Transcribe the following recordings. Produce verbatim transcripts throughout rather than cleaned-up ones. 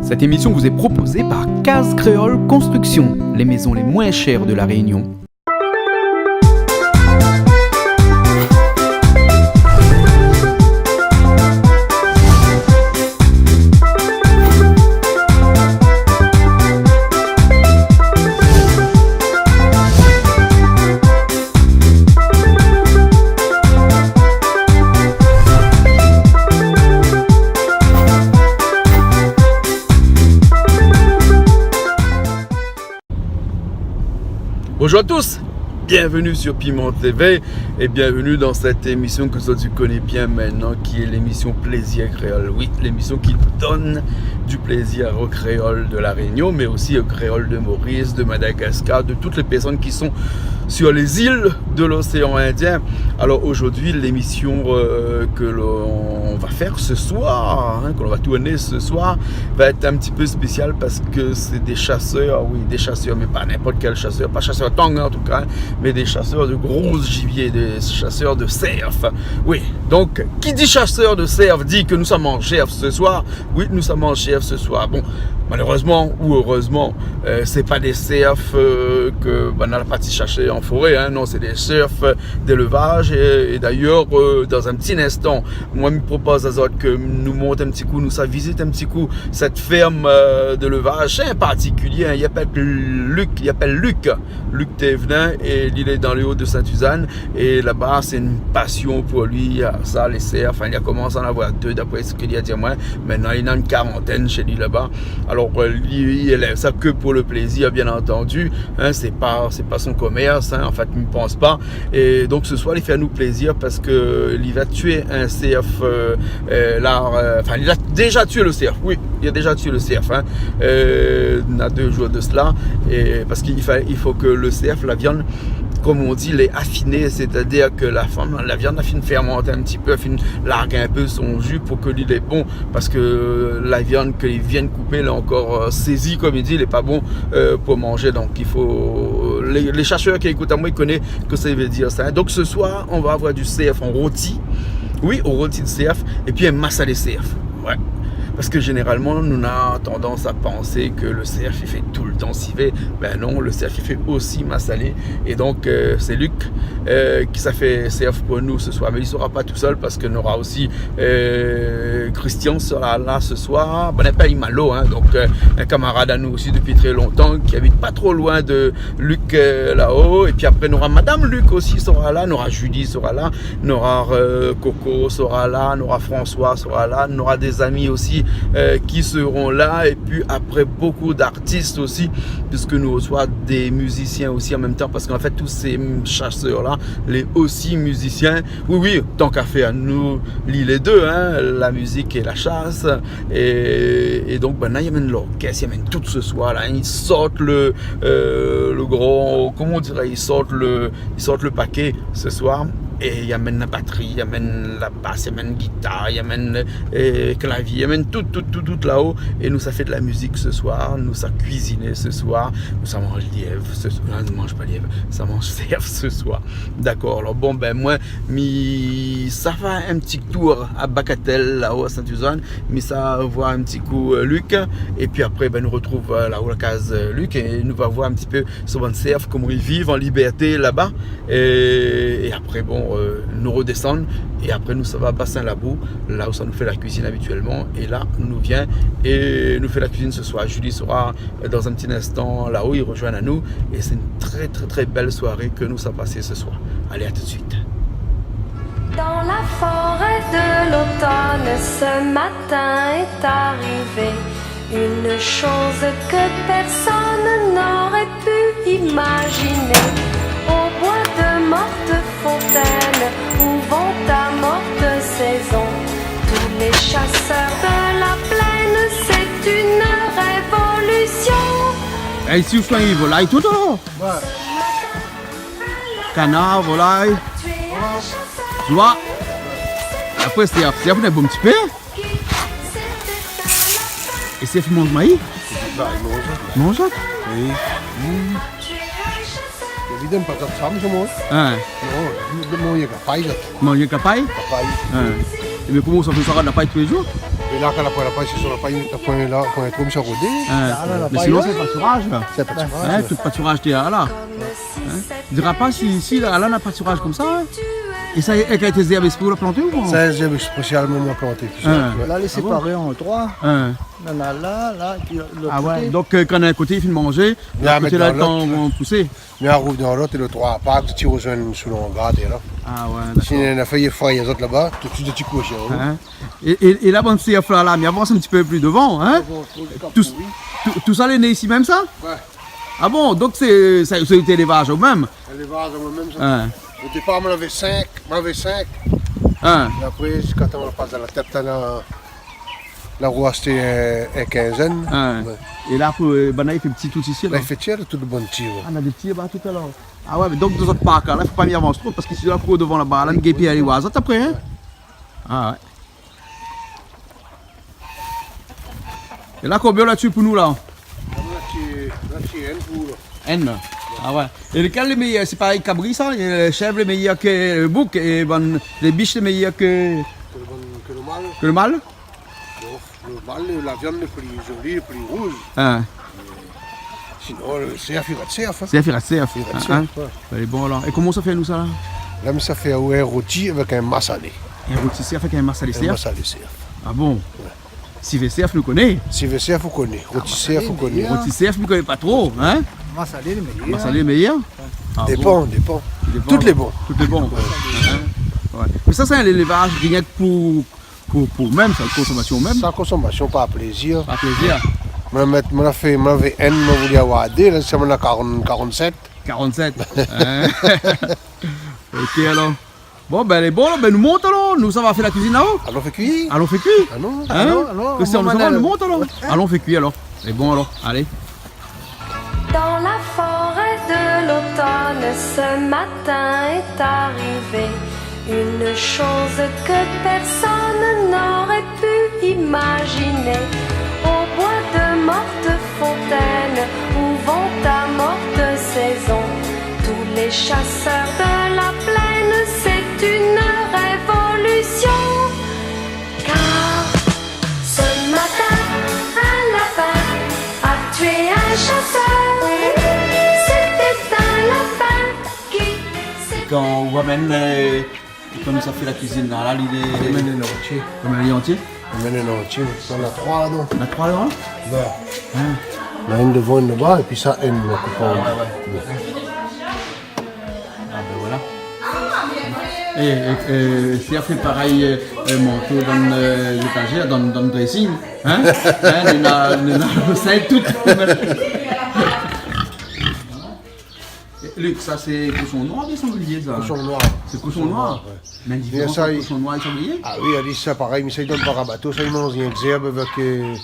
Cette émission vous est proposée par Case Créole Construction, les maisons les moins chères de La Réunion. Bonjour à tous, bienvenue sur Piment T V et bienvenue dans cette émission ke zot i koné bien maintenant, qui est l'émission Plaisir Créole. Oui, l'émission qui donne du plaisir aux créoles de La Réunion, mais aussi aux créoles de Maurice, de Madagascar, de toutes les personnes qui sont sur les îles de l'océan Indien. Alors aujourd'hui, l'émission, euh, que l'on va faire ce soir, hein, que l'on va tourner ce soir, va être un petit peu spéciale parce que c'est des chasseurs, oui, des chasseurs, mais pas n'importe quel chasseur, pas chasseur tang en tout cas, hein, mais des chasseurs de gros gibier, des chasseurs de cerf. Oui, donc, qui dit chasseur de cerf dit que nous sommes en chef ce soir. Oui, nous sommes en chef ce soir. Bon, malheureusement ou heureusement, euh, c'est pas des cerfs, euh, ke, ben, nou la parti shèrsé an foré, hein. Non, c'est des cerfs, euh, d'élevage. Et, et d'ailleurs, euh, dans un petit instant, moin, mi propoz azot ke nou mont in ti kou, nou sa vizit in ti kou cette ferme, euh, d'élevage. C'est un particulier, hein. Il s'appelle Luc, il s'appelle Luc. Luc Thévenin, et il est dans les Hauts de Sainte-Suzanne. Et là-bas, c'est une passion pour lui, euh, ça, les cerfs. Enfin, il a commencé à en avoir deux, d'après ce qu'il a dit à moi. Maintenant, il en a une quarantaine chez lui là-bas. Alors, euh, lui, il élève ça que pour le plaisir, bien entendu. Hein, c'est pas, c'est pas son commerce, hein, en fait, je ne pense pas. Et donc, ce soir, il fait à nous plaisir parce que il va tuer un cerf, euh, euh, là, euh, enfin, il a déjà tué le cerf, oui. Il a déjà tué le cerf, hein. Euh, il y a deux jours de cela. Et parce qu'il fa-, il faut que le cerf, la viande, comme on dit, elle est affinée, c'est-à-dire que la femme, la viande a fine fermenté un petit peu, a fine largué un peu son jus pour que lui, il est bon, parce que la viande qu'il vient de couper, elle est encore, euh, saisie, comme il dit, elle est pas bon, euh, pour manger. Donc, il faut, les, les chercheurs qui écoutent à moi, ils connaissent que ça veut dire ça, hein. Donc, ce soir, on va avoir du cerf en rôti. Oui, au rôti de cerf. Et puis un massalé cerf. Ouais. Parce que généralement, nou na tendance à penser que le cerf, il fait tout le temps civet. Ben non, le cerf, il fait aussi massalé. Et donc, euh, c'est Luc, euh, qui sa fé cerf pour nous ce soir. Mais il sera pas tout seul parce que nou nora aussi, euh, Christian sera là ce soir. Bon, il s'appelle Imalo, hein, donc, euh, un camarade à nous aussi depuis très longtemps, qui habite pas trop loin de Luc, euh, là-haut. Et puis après, nou nora Madame Luc aussi sera là, nou nora Julie sera là, nou nora, euh, Coco sera là, nou nora François sera là, nou nora des amis aussi, euh, qui seront là. Et puis après, beaucoup d'artistes aussi, puisque nou reçoit des musiciens aussi en même temps, parce qu'en fait, tous ces, mm, chasseurs-là, les aussi musiciens. Oui, oui, tant qu'à faire, nou li lé dé, hein, la musique et la chasse. Et, et donc, ben, là, il y a même l'orchestre, il y a même tout ce soir-là. Ils sortent le, euh, le grand, comment on dirait, ils sortent le, ils sortent le paquet ce soir. Et il y a même la batterie, il y a même la basse, il y a même guitare, il y a même, euh, clavier, il y a même tout, tout, tout, tout là-haut. Et nou sa fé de la musique ce soir, nou sa cuisiner ce soir, nou sa manz lièv ce soir. Non, nou manz pa lièv, sa manz cerf ce soir. D'accord, alors bon, ben, moi, mi sa fé un petit tour à Bagatelle, là-haut à Sainte-Suzanne, mi sa voir un petit coup, euh, Luc, et puis après, ben, nou retrouve, euh, là-haut la case, euh, Luc, et nou va voir un petit peu son bann cerf, comment ils vivent en liberté là-bas. Et, et après, bon, euh, nou redescend, et après, nou sava Bassin Labou, là où ça nous fait la cuisine habituellement, et là, nou vien, et nou fé la cuisine ce soir. Julie sera dans un petit instant là-haut, il rejoint à nous, et c'est une très, très, très belle soirée que nou sa passer ce soir. Allez, à tout de suite. Dans la forêt de l'automne, ce matin est arrivé une chose que personne n'aurait pu imaginer. Au bois de Mortefontaine, où vont à morte saison tous les chasseurs de la plaine, c'est une révolution. Eh, isi ou soign volay tout, alor ? Ouais. Kanar, volay. Zwa. Apré, sé, sé apré, bon, ti pé. É sé, i manz mayi ? Ba, i manz. I manz ? Oui. Mm. Évidaman, pa sa, sa, mésyé, moin. Hein. Non, non, non, i manz kapay, la. I manz kapay ? Kapay. Hein. É mé koman sa fé sa, la pay tou lé zour ? É la, kan la poin la pay, sé sir la pay, la poin la, poin tro, mi sa rodé. Hein. Mé sinon, sé patiraj la. Sé patiraj. Hein, tout patiraj té la. Hein. Dira pa si, si la, la na patiraj konmsa, hein. É sa, é kan té zèrb éspri ou la planté ou pa ? Sa, zèrb éspésialman moin la planté, tousa. Hein. Ouais. La lé séparé an troi. Hein. Nana la, la, épi lot koté. Ah ouais, donk, euh, kan in koté i fine manzé, lot koté la, i mèt dan lot, ouais. Pousé. Mé arou dan lot, é lo troi pa, ti rozoinn sou langar la. Ah ouais, dakor. Si néna fèy é fèy, zot laba, tout suit ti koshon. Hein ? É, é, é la, bann sèrf la, la, mi avans in ti pé pli dovan, hein ? Avans, tout, tout, tout sa lé né isi mèm, sa ? Ouais. Ah bon, donk sé, sé, sé lévaz ou mèm ? Lévaz ou mèm, sa. Hein. O dépar, moin lavé sink, moin lavé sink. Hein. É apré, ziska tan la pas dan la tèt, la, la roi, sété, euh, in kinzèn. Hein. Ouais. É la, pou, euh, banna i fé ti tout isi, la ? La, i fé tir tout lo bann ti, ouais. Ah, na dé ti laba tout alor. Ah ouais, mé donk, dan zot park la, fo pa mi avans tro, parské si la kour dovan laba la, mi gingn pi alé oir zot apré, hein ? Ouais. Ah ouais. É la, konbien la dsi pou nou la ? La, la dsi, la dsi inn pou la. Inn. Ah ouais. É lékèl lé méyèr ? Sé parèy, kabri sa, é shèv lé méyèr ke bouk, é bann, lé bich lé méyèr ke... Ke lo bann, ke lo mal. Ke lo mal ? Bon, lo mal, la viann lé pli zoli, lé pli rouz. Hein. Sinon, lo sèrf i rès sèrf, hein. Sèrf i rès sèrf. I rès sèrf, ouais. Hein, hein. Lé bon, alor. É koman sa fé nou sa la ? La, mi sa fé in roti avèk in masalé. In roti sèrf avèk in masalé sèrf ? In masalé sèrf. Ah bon ? Ouais. Sivé sèrf, nou koné. Sivé sèrf, ou koné. Roti sèrf, ou koné. Ah, masalé lé méyèr. Roti sèrf, nou koné pa tro, hein ? Masalé lé méyèr. Masalé lé méyèr ? Ah bon ? Dépan, dépan. Tout lé bon. Tout lé bon. Ouais. Hein ? Ouais. Mé sa, sé in lévaz rienk pou Pou, pou mèm, sa, konsomasion mèm ? Sa, konsomasion par plézir. Par plézir. Moin la mèt, moin la fé, moin lavé inn, moin la voulu avoir dé, la, sa moin néna karant, karant-sèt. Karant-sèt. Hein ? Ok, alor. Bon, bin, lé bon, bin, nou mont, alor. Nou, sa va fé la kuizine la-o. Alon fé kui. Alon fé kui. Alon. Hein ? Alon, alon, Christian, nou, sa va, nou mont, alor. Ouais. Alon fé kui, alor. Lé bon, alor. Alé. Dans la forêt de l'automne, ce matin est arrivée une chose que personne n'aurait pu imaginer. Au bois de Mortefontaine, où vont à morte saison tous les chasseurs de la plaine, c'est une révolution. Car ce matin, un lapin a tué un chasseur. C'était un lapin qui s'est... Kan ou amèn, euh, kan nou sa fé la kuizine la, la, li lé... Ou amèn an antié. Ou amèn an antié ? Ou amèn an antié. Sa, na troi la, non ? Na troi la, non ? Ouais. Hein ? Na inn dovan, inn laba, épi sa, inn la koup an dé. Ah ouais, ouais. Ah, bin voilà. É, é, é, si la fé parèy, euh, euh, manto dan, euh, létazèr, dan, dan dressing, hein ? Hein, néna, néna, sa tout. Luc, sa sé koshon noir oubien sanglié, sa ? Koshon noir. Sé koshon noir ? Koshon noir, ouais. Mé la diférans ant koshon noir é sanglié ? Ah oui, la di sa parèy, mé sa i done pa rabato, sa i manz rienk zèrb avèk, euh,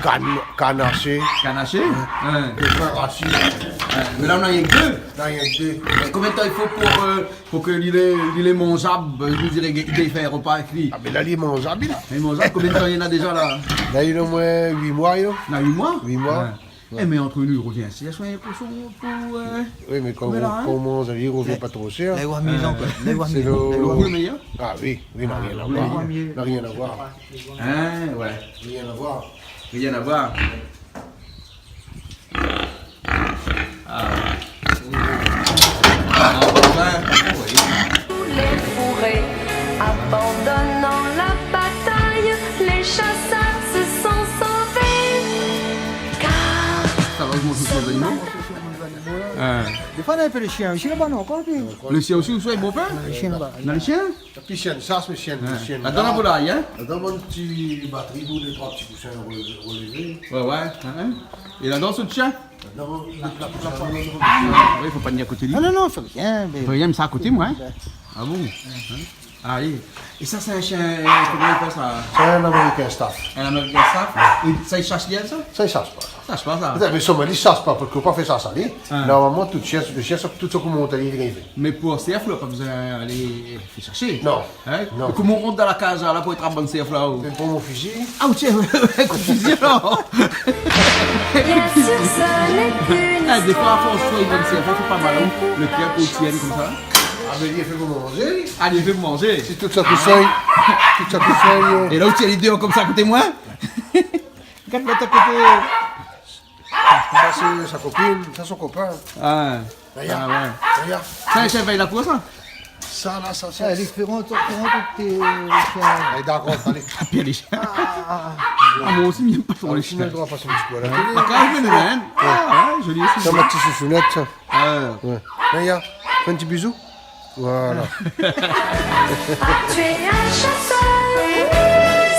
Kann, kann ashé. Kann ashé ? Ouais. Dé fèy rasin. Ouais. Mé la, ou na rienk dé. Na rienk dé. É konbien d'tan i fo pou, euh, pou ke li lé, li lé manzab, euh, mi diré, i fé in ropa avèk li ? Ah, mé la, li lé manzab, li. Li lé manzab, konbien d'tan néna déza la ? La, li na omoin uit moi, li. Na uit moi ? Uit moi. Ouais. Ouais. Eh, mé ant nou, i rovien shèr, in koshon pou, euh... Oui, mé kan, mé la, hein, kan ou manz ali, i rovien pa tro shèr. La, i oi méyèr, koi. La, i oi méyèr. Lo gou lé méyèr ? Ah oui, oui, na rien à voir. Na rien à voir. Hein, ouais. Rien à voir. Rien à voir. Ah. Ah, ouais. Tous les fourrés, abandonnant la bataille, les chasseurs se sont sauvés. Car... Sa va, ou manz tout bann zanimo ? Hein. Défoi, na in pé lo shien osi laba, non, ankor, pi. Lo shien osi, ou soi, bon pé ? Na lo shien laba. Na lo shien ? Pi shien, sa, sé shien, shien. Ladan, la volay, hein ? Ladan, bann ti batri, dé troi ti kousin rolévé. Ouais, ouais, hein, hein. É ladan, sé lo shien ? Ladan, la, la, la, la. Oui, fo pa ni akoté li. Non, non, non, fé rien, mé... Fé rien, mé sa akoté, moin, hein. Ouais. Ah bon ? Hein ? Ah, oui. É sa, sé in shien, euh, koman i apèl sa ? Sé in American Staff. In American Staff ? É sa, i shas li, sa ? Sa, i shas pa, sa. Sa i shas pa, sa. Pétèt, mé solman, i shas pa, parske ou pa fé sa, sa, li. Hein. Normalman, tout shien, lo shien, tout sak i mont ali, li gingn. Mé pou sèrf, ou la pa bezoin alé fé shèrshé. Non. Hein ? Non. Mé koman ou rant dan la kaz la, la, pou trap bann sèrf la, ou ? Mé pou mon fizi. Ah, ou tienbo, kout fizi, alor. Bien sûr, ce n'est qu'une... Ah, défoi, a fors, histoire, ou fé bann sèrf, i fé pa mal, hein. Lo kèr, pou tienbo konmsa. Ah, mé li fé pou manzé. Ah, li fé pou manzé. Si tout sa, tout sa, i... Tout sa kout fèy, euh. É la ou tienbo lé dé konmsa, koté mwin. Gard lot koté. Sa sé sa kopine, sa son kopin. Ah. Naya. Ah ouais. Naya. Sa, sa i fé la kour, sa ? Sa la, sa, sa. Ah, lé fé rant, fé rant tout tes chiens. Alé, dakor, alé. Pi alé. Ah, ah, ah. Ah, mwin osi, mi èm pa tro lé shien. Ah, sinon, i doi pasé in ti kou a la télé. Ah, kan mèm, hein. Ouais. Ah, ouais, zoli osi. Sa, mon ti shouchounèt, sa. Ah. Ouais. Naya, fé in ti bizou. Voilà. Ah, tu es un chasseur.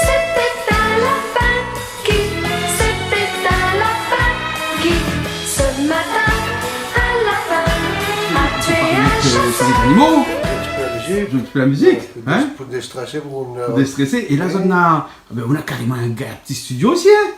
C'était un lapin qui, c'était un lapin qui, ce matin, un lapin a tué un chasseur. Animaux. In ti pé la mizik. In ti pé la mizik, hein ? Pou dé-, pou déstrésé, pou, euh, pou déstrésé. É la, zot na, ah ben, ou na karéman in gars, ti studio osi, hein ?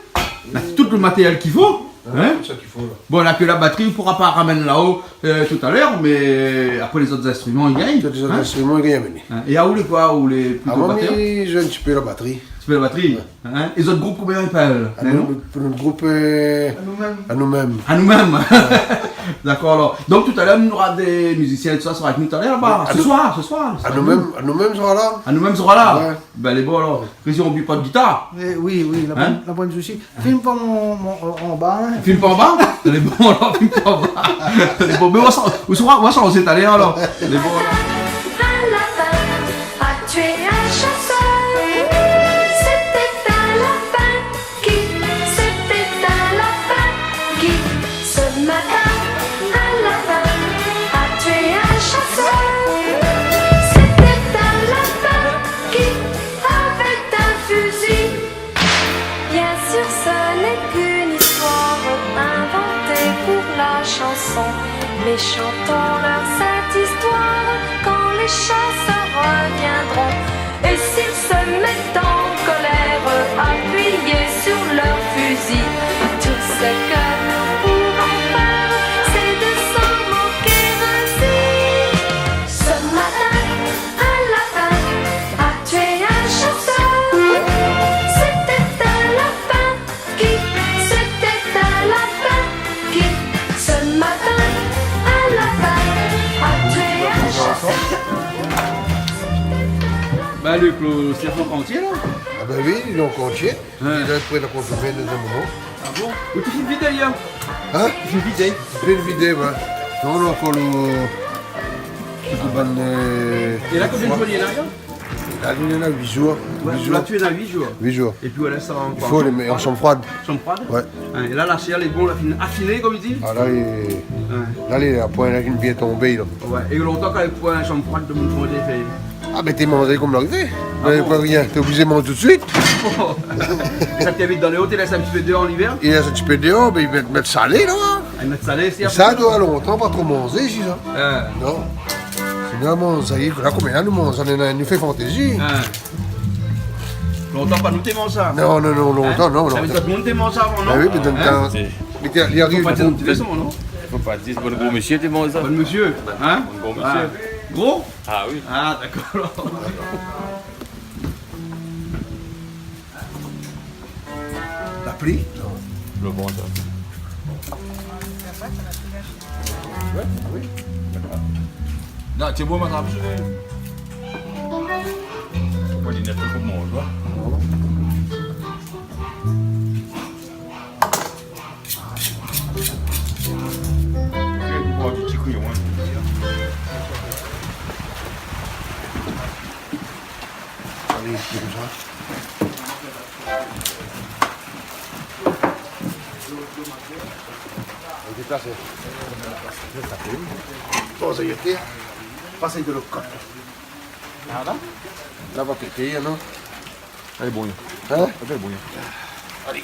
Na tout le matériel k'i fo. Hein ? Tout sa k'i fo la. Bon, na ke la batri, ou poura pa ramèn la-o, euh, talèr, mé apré lé zot instriman i gingn, hein ? Tout lé zot instriman i gingn amené. Hein ? É aou lé koi, ou lé plito batèr ? Ah, mwin, mi zoué in ti pé la batri. In ti pé la batri. Ouais. Hein ? É zot group, koman i apèl ? Ah, non, nout, nout group, euh, Anou mèm. Anou mèm. Anou mèm. Ouais. Dakor, alor. Donk talèr nou nora dé mizisien é tout sa sora avèk nou talèr laba. Sé swar, sé swar. Anou mèm, Anou mèm sora la. Anou mèm sora la. Ouais. Ben, lé bon alor. Kristian, oubli pa out gitar. Eh, oui, oui, la poin, la poin de sousi. Fim pa mon, mon, euh, anba, hein. Fim pa anba ? Lé bon alor, fim pa anba. Lé bon, mé ou sa, ou sora, ou sa, ou sora talèr alor. Lé bon alor. Un lapin a tué un chasseur. C'était un lapin qui, c'était un lapin qui, ce matin, un lapin a tué un chasseur. C'était un lapin qui avait un fusil. Bien sûr, ce n'est qu'une histoire inventée pour la chanson. Mais chantons leur cette histoire quand les chats se reviendront. Et s'ils se mettent en colère, appuyez sur leur fusil. Tout ce que nous pouvons faire, c'est de s'en moquer ainsi. Ce matin, un lapin a tué un chasseur. C'était un lapin qui, c'était un lapin qui, ce matin, un lapin a tué un chasseur. Bah, Luc, le cerf entier, là ? Ah ben oui, il est encore entier. Ouais. Il est prêt à consommer dans un moment. Ah bon ? Ou té fine vidé yèr ? Hein ? Té fine vidé. Té fine vidé, ouais. Non, non, ankor lo, lo bann, euh... É la, konbien de zour li lé la, yèr ? La, li lé la uit zour. Ouais, uit zour. Ou la tué dan uit zour. Uit zour. Épi, voilà, sa ankor. I fo lé mèt an shanm froid. Shanm froid ? Ouais. Hein, é la, la shèr lé bon, la fine afiné, konm i di. Ah, la, li, ouais, la, li, la poin, la, li vien tonbé, la. Ouais, é lontan, kan li poin shanm froid, demoun i fé. Ah, ben, té manz konm larivé. Ah bon ? Navé pa rien, té oblizé manz tout suit. Bon. É sa té évit dan lo, té lès in ti pé déor an ivèr ? I lès in ti pé déor, ben, i mèt, mèt salé, la. Ah, i mèt salé, sé... É sa, apré, doi lontan pa tro manzé isi, sa. Ah. Non. Sinon, manz, sa i lé, la, konm la, nou manz, nou, nou fé fantézi. Ah. Lontan pa nou té manz sa. Non, non, non, lontan, non, lontan. Hein ? Sa vé dir tout demoun té manz sa avan, non ? Ben oui, mé dan lo tan, mé té, li ariv... Fo pa dir, de tout fason, non ? Fo pa dir, sé bann gro mésyé té manz sa. Bann mésyé, hein ? Bann gro mésyé. Ah. Gro ? Ah oui. Ah, dakor. La pli ? Non. Lo van, sa. Ouais, oui. Non, sé bon, madam. Fo pa dir ninport koi, hein. Ok, fo pa dir ti kriyon, hein. Alé, sé konmsa. Bon, sa i lé atèr. Pas de lo kot. Ah, la ? La va pété, non ? Alé, bon. Hein ? Alé, bon. Alé.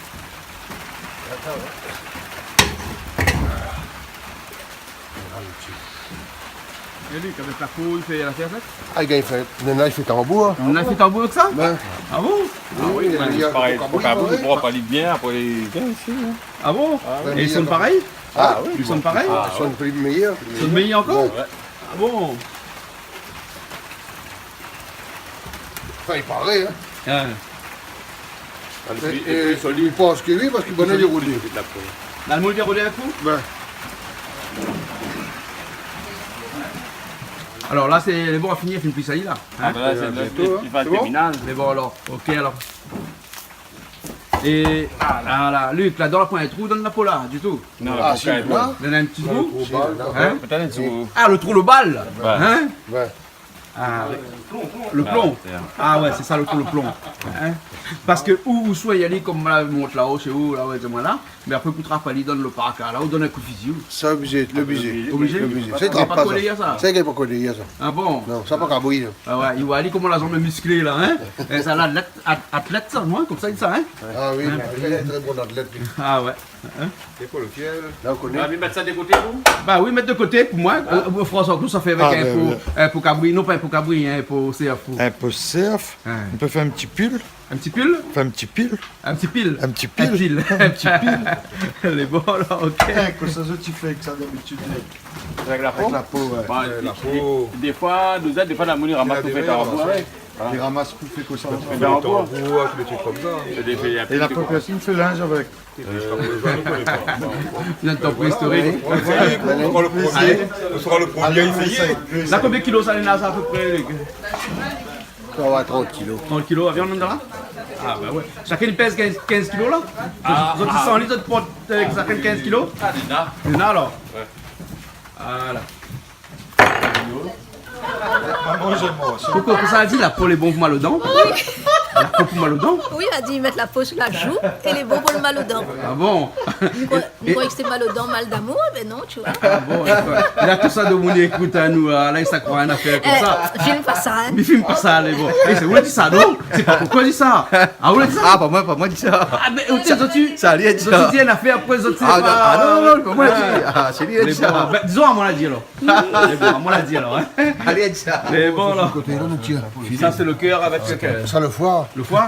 É li, avèk la kour, li fé la fèt, an fèt ? Ah, li gingn fé, néna i fé tanbour, hein. Néna i fé tanbour avèk sa ? Ben. Ah bon ? Oui, oui, ben, li na parèy, tanbour, parèy, parèy. Li pran pa li bien, apré li vien isi, hein. Ah bon ? Ah, ouais. É li sonn parèy ? Ah, oui. Li sonn parèy ? Ah, li sonn pli méyèr. Li sonn méyèr ankor ? Ouais. Ah bon ? Anfin, i paré, hein. Ah. É, é, mi pans ke oui, parske bann la lé rodé. La, lo moun lé rodé avèk ou ? Ben. Alor la, sé, lé bon, la fini, la fini plisalé la. Ah, bin la, sé bientôt, in. Sé bon ? Mé bon, alor, OK, alor. É, voilà, Luc, ladan la poin in trou, donn la po la, ditou. Non, la po, si, la. Donn in ti trou. Pétèt in trou. Ah, le trou, le bal. Ouais. In ? Ouais. Ah, le plon. Ah ouais, sé sa, le trou, le plon. In ? Parske ou, ou soi i alé, konm ma la mont la-o, shé ou, la, ouais, di amoin la. Mé apré, pou trap ali dann lo park la, ou donn in kou fizi, ou. Sa, oblizé, oblizé. Oblizé ? Oblizé. Sa i trap pa, sa. Sa i gingn pa kolé, sa. Ah bon ? Non, sa pa kabri, sa. Ah ouais, i oi ali koman la zanm lé miskli la, in ? É sa, latlèt, at-, atlèt sa, moin, konmsa, i di sa, in ? Ah oui, mé li lé trè bon atlèt, li. Ah ouais. In ? É pou lo fièl ? La, ou koné. Ah, mé mèt sa de koté, ou ? Ba oui, mèt de koté pou moin. Euh, François, koman sa i fé avèk in po, in po kabri ? Non, pa in po kabri, in po sèrf. In po sèrf. In. Ou pé fé in ti pil. In ti pil ? Fé in ti pil. In ti pil. In ti pil. In pil. In ti pil. Lé bon la, OK. É, kosa zot i fé avèk sa dabitid ? Avèk la po ? Avèk la po, ouais. Ba, la po. Défoi, nou èd, défoi, la moun i ramas pou fé tanbou, ouais. Voilà. I ramas pou fé kosa ? Pou fé tanbou, fé dé truk konmsa. É la popilasion i fé linz avèk. Dann tan préistorik. Ou sera le premier, ou sera le premier à essayer. La, konbien kilo sa néna, sa, a pé pré, lé gars ? Sa va, trant kilo. Trant kilo, la viann la ? Ah, ba ouais. Shakinn i pèz kinz, kinz kilo, la ? Ah, zot i san li, zot i port, euh, shakinn kinz kilo ? Ah, néna. Néna, alor. Ouais. Voilà. Maman, j'aime moi. Kosa, kosa la di, la po lé bon pou mal o dan ? La po pou mal o dan ? Oui, la di, mèt la po sou la jou é lé bon pou lo mal o dan. Ah bon ? Mi kroi, mi kroi ke sété mal o dan, mal d'amour, mé non, tu vois. Ah bon, dakor. La, tout sa, domoun i ékout anou, la, i sa kroi in afèr konmsa. Eh, film pa sa, in. Mé film pa sa, lé bon. É sé ou la di sa, non ? Sé pa ou la di sa. Ah, ou la di sa ? Ah, pa moin, pa moin la di sa. Ah, mé, OK, zot i, sa, li la di sa. Zot i di in afèr, apré, zot i di pa. Ah, non, non, non, pa moin la di. Ah, sé li la di sa. Lé bon. Bin, dizon, amoin la di, alor. Lé bon, amoin la di, alor, in. Alé, di sa. Lé bon, alor. Koté la, nou tir. Sa, sé lo kèr avèk lo kèr. Sa, lo foi. Lo foi ?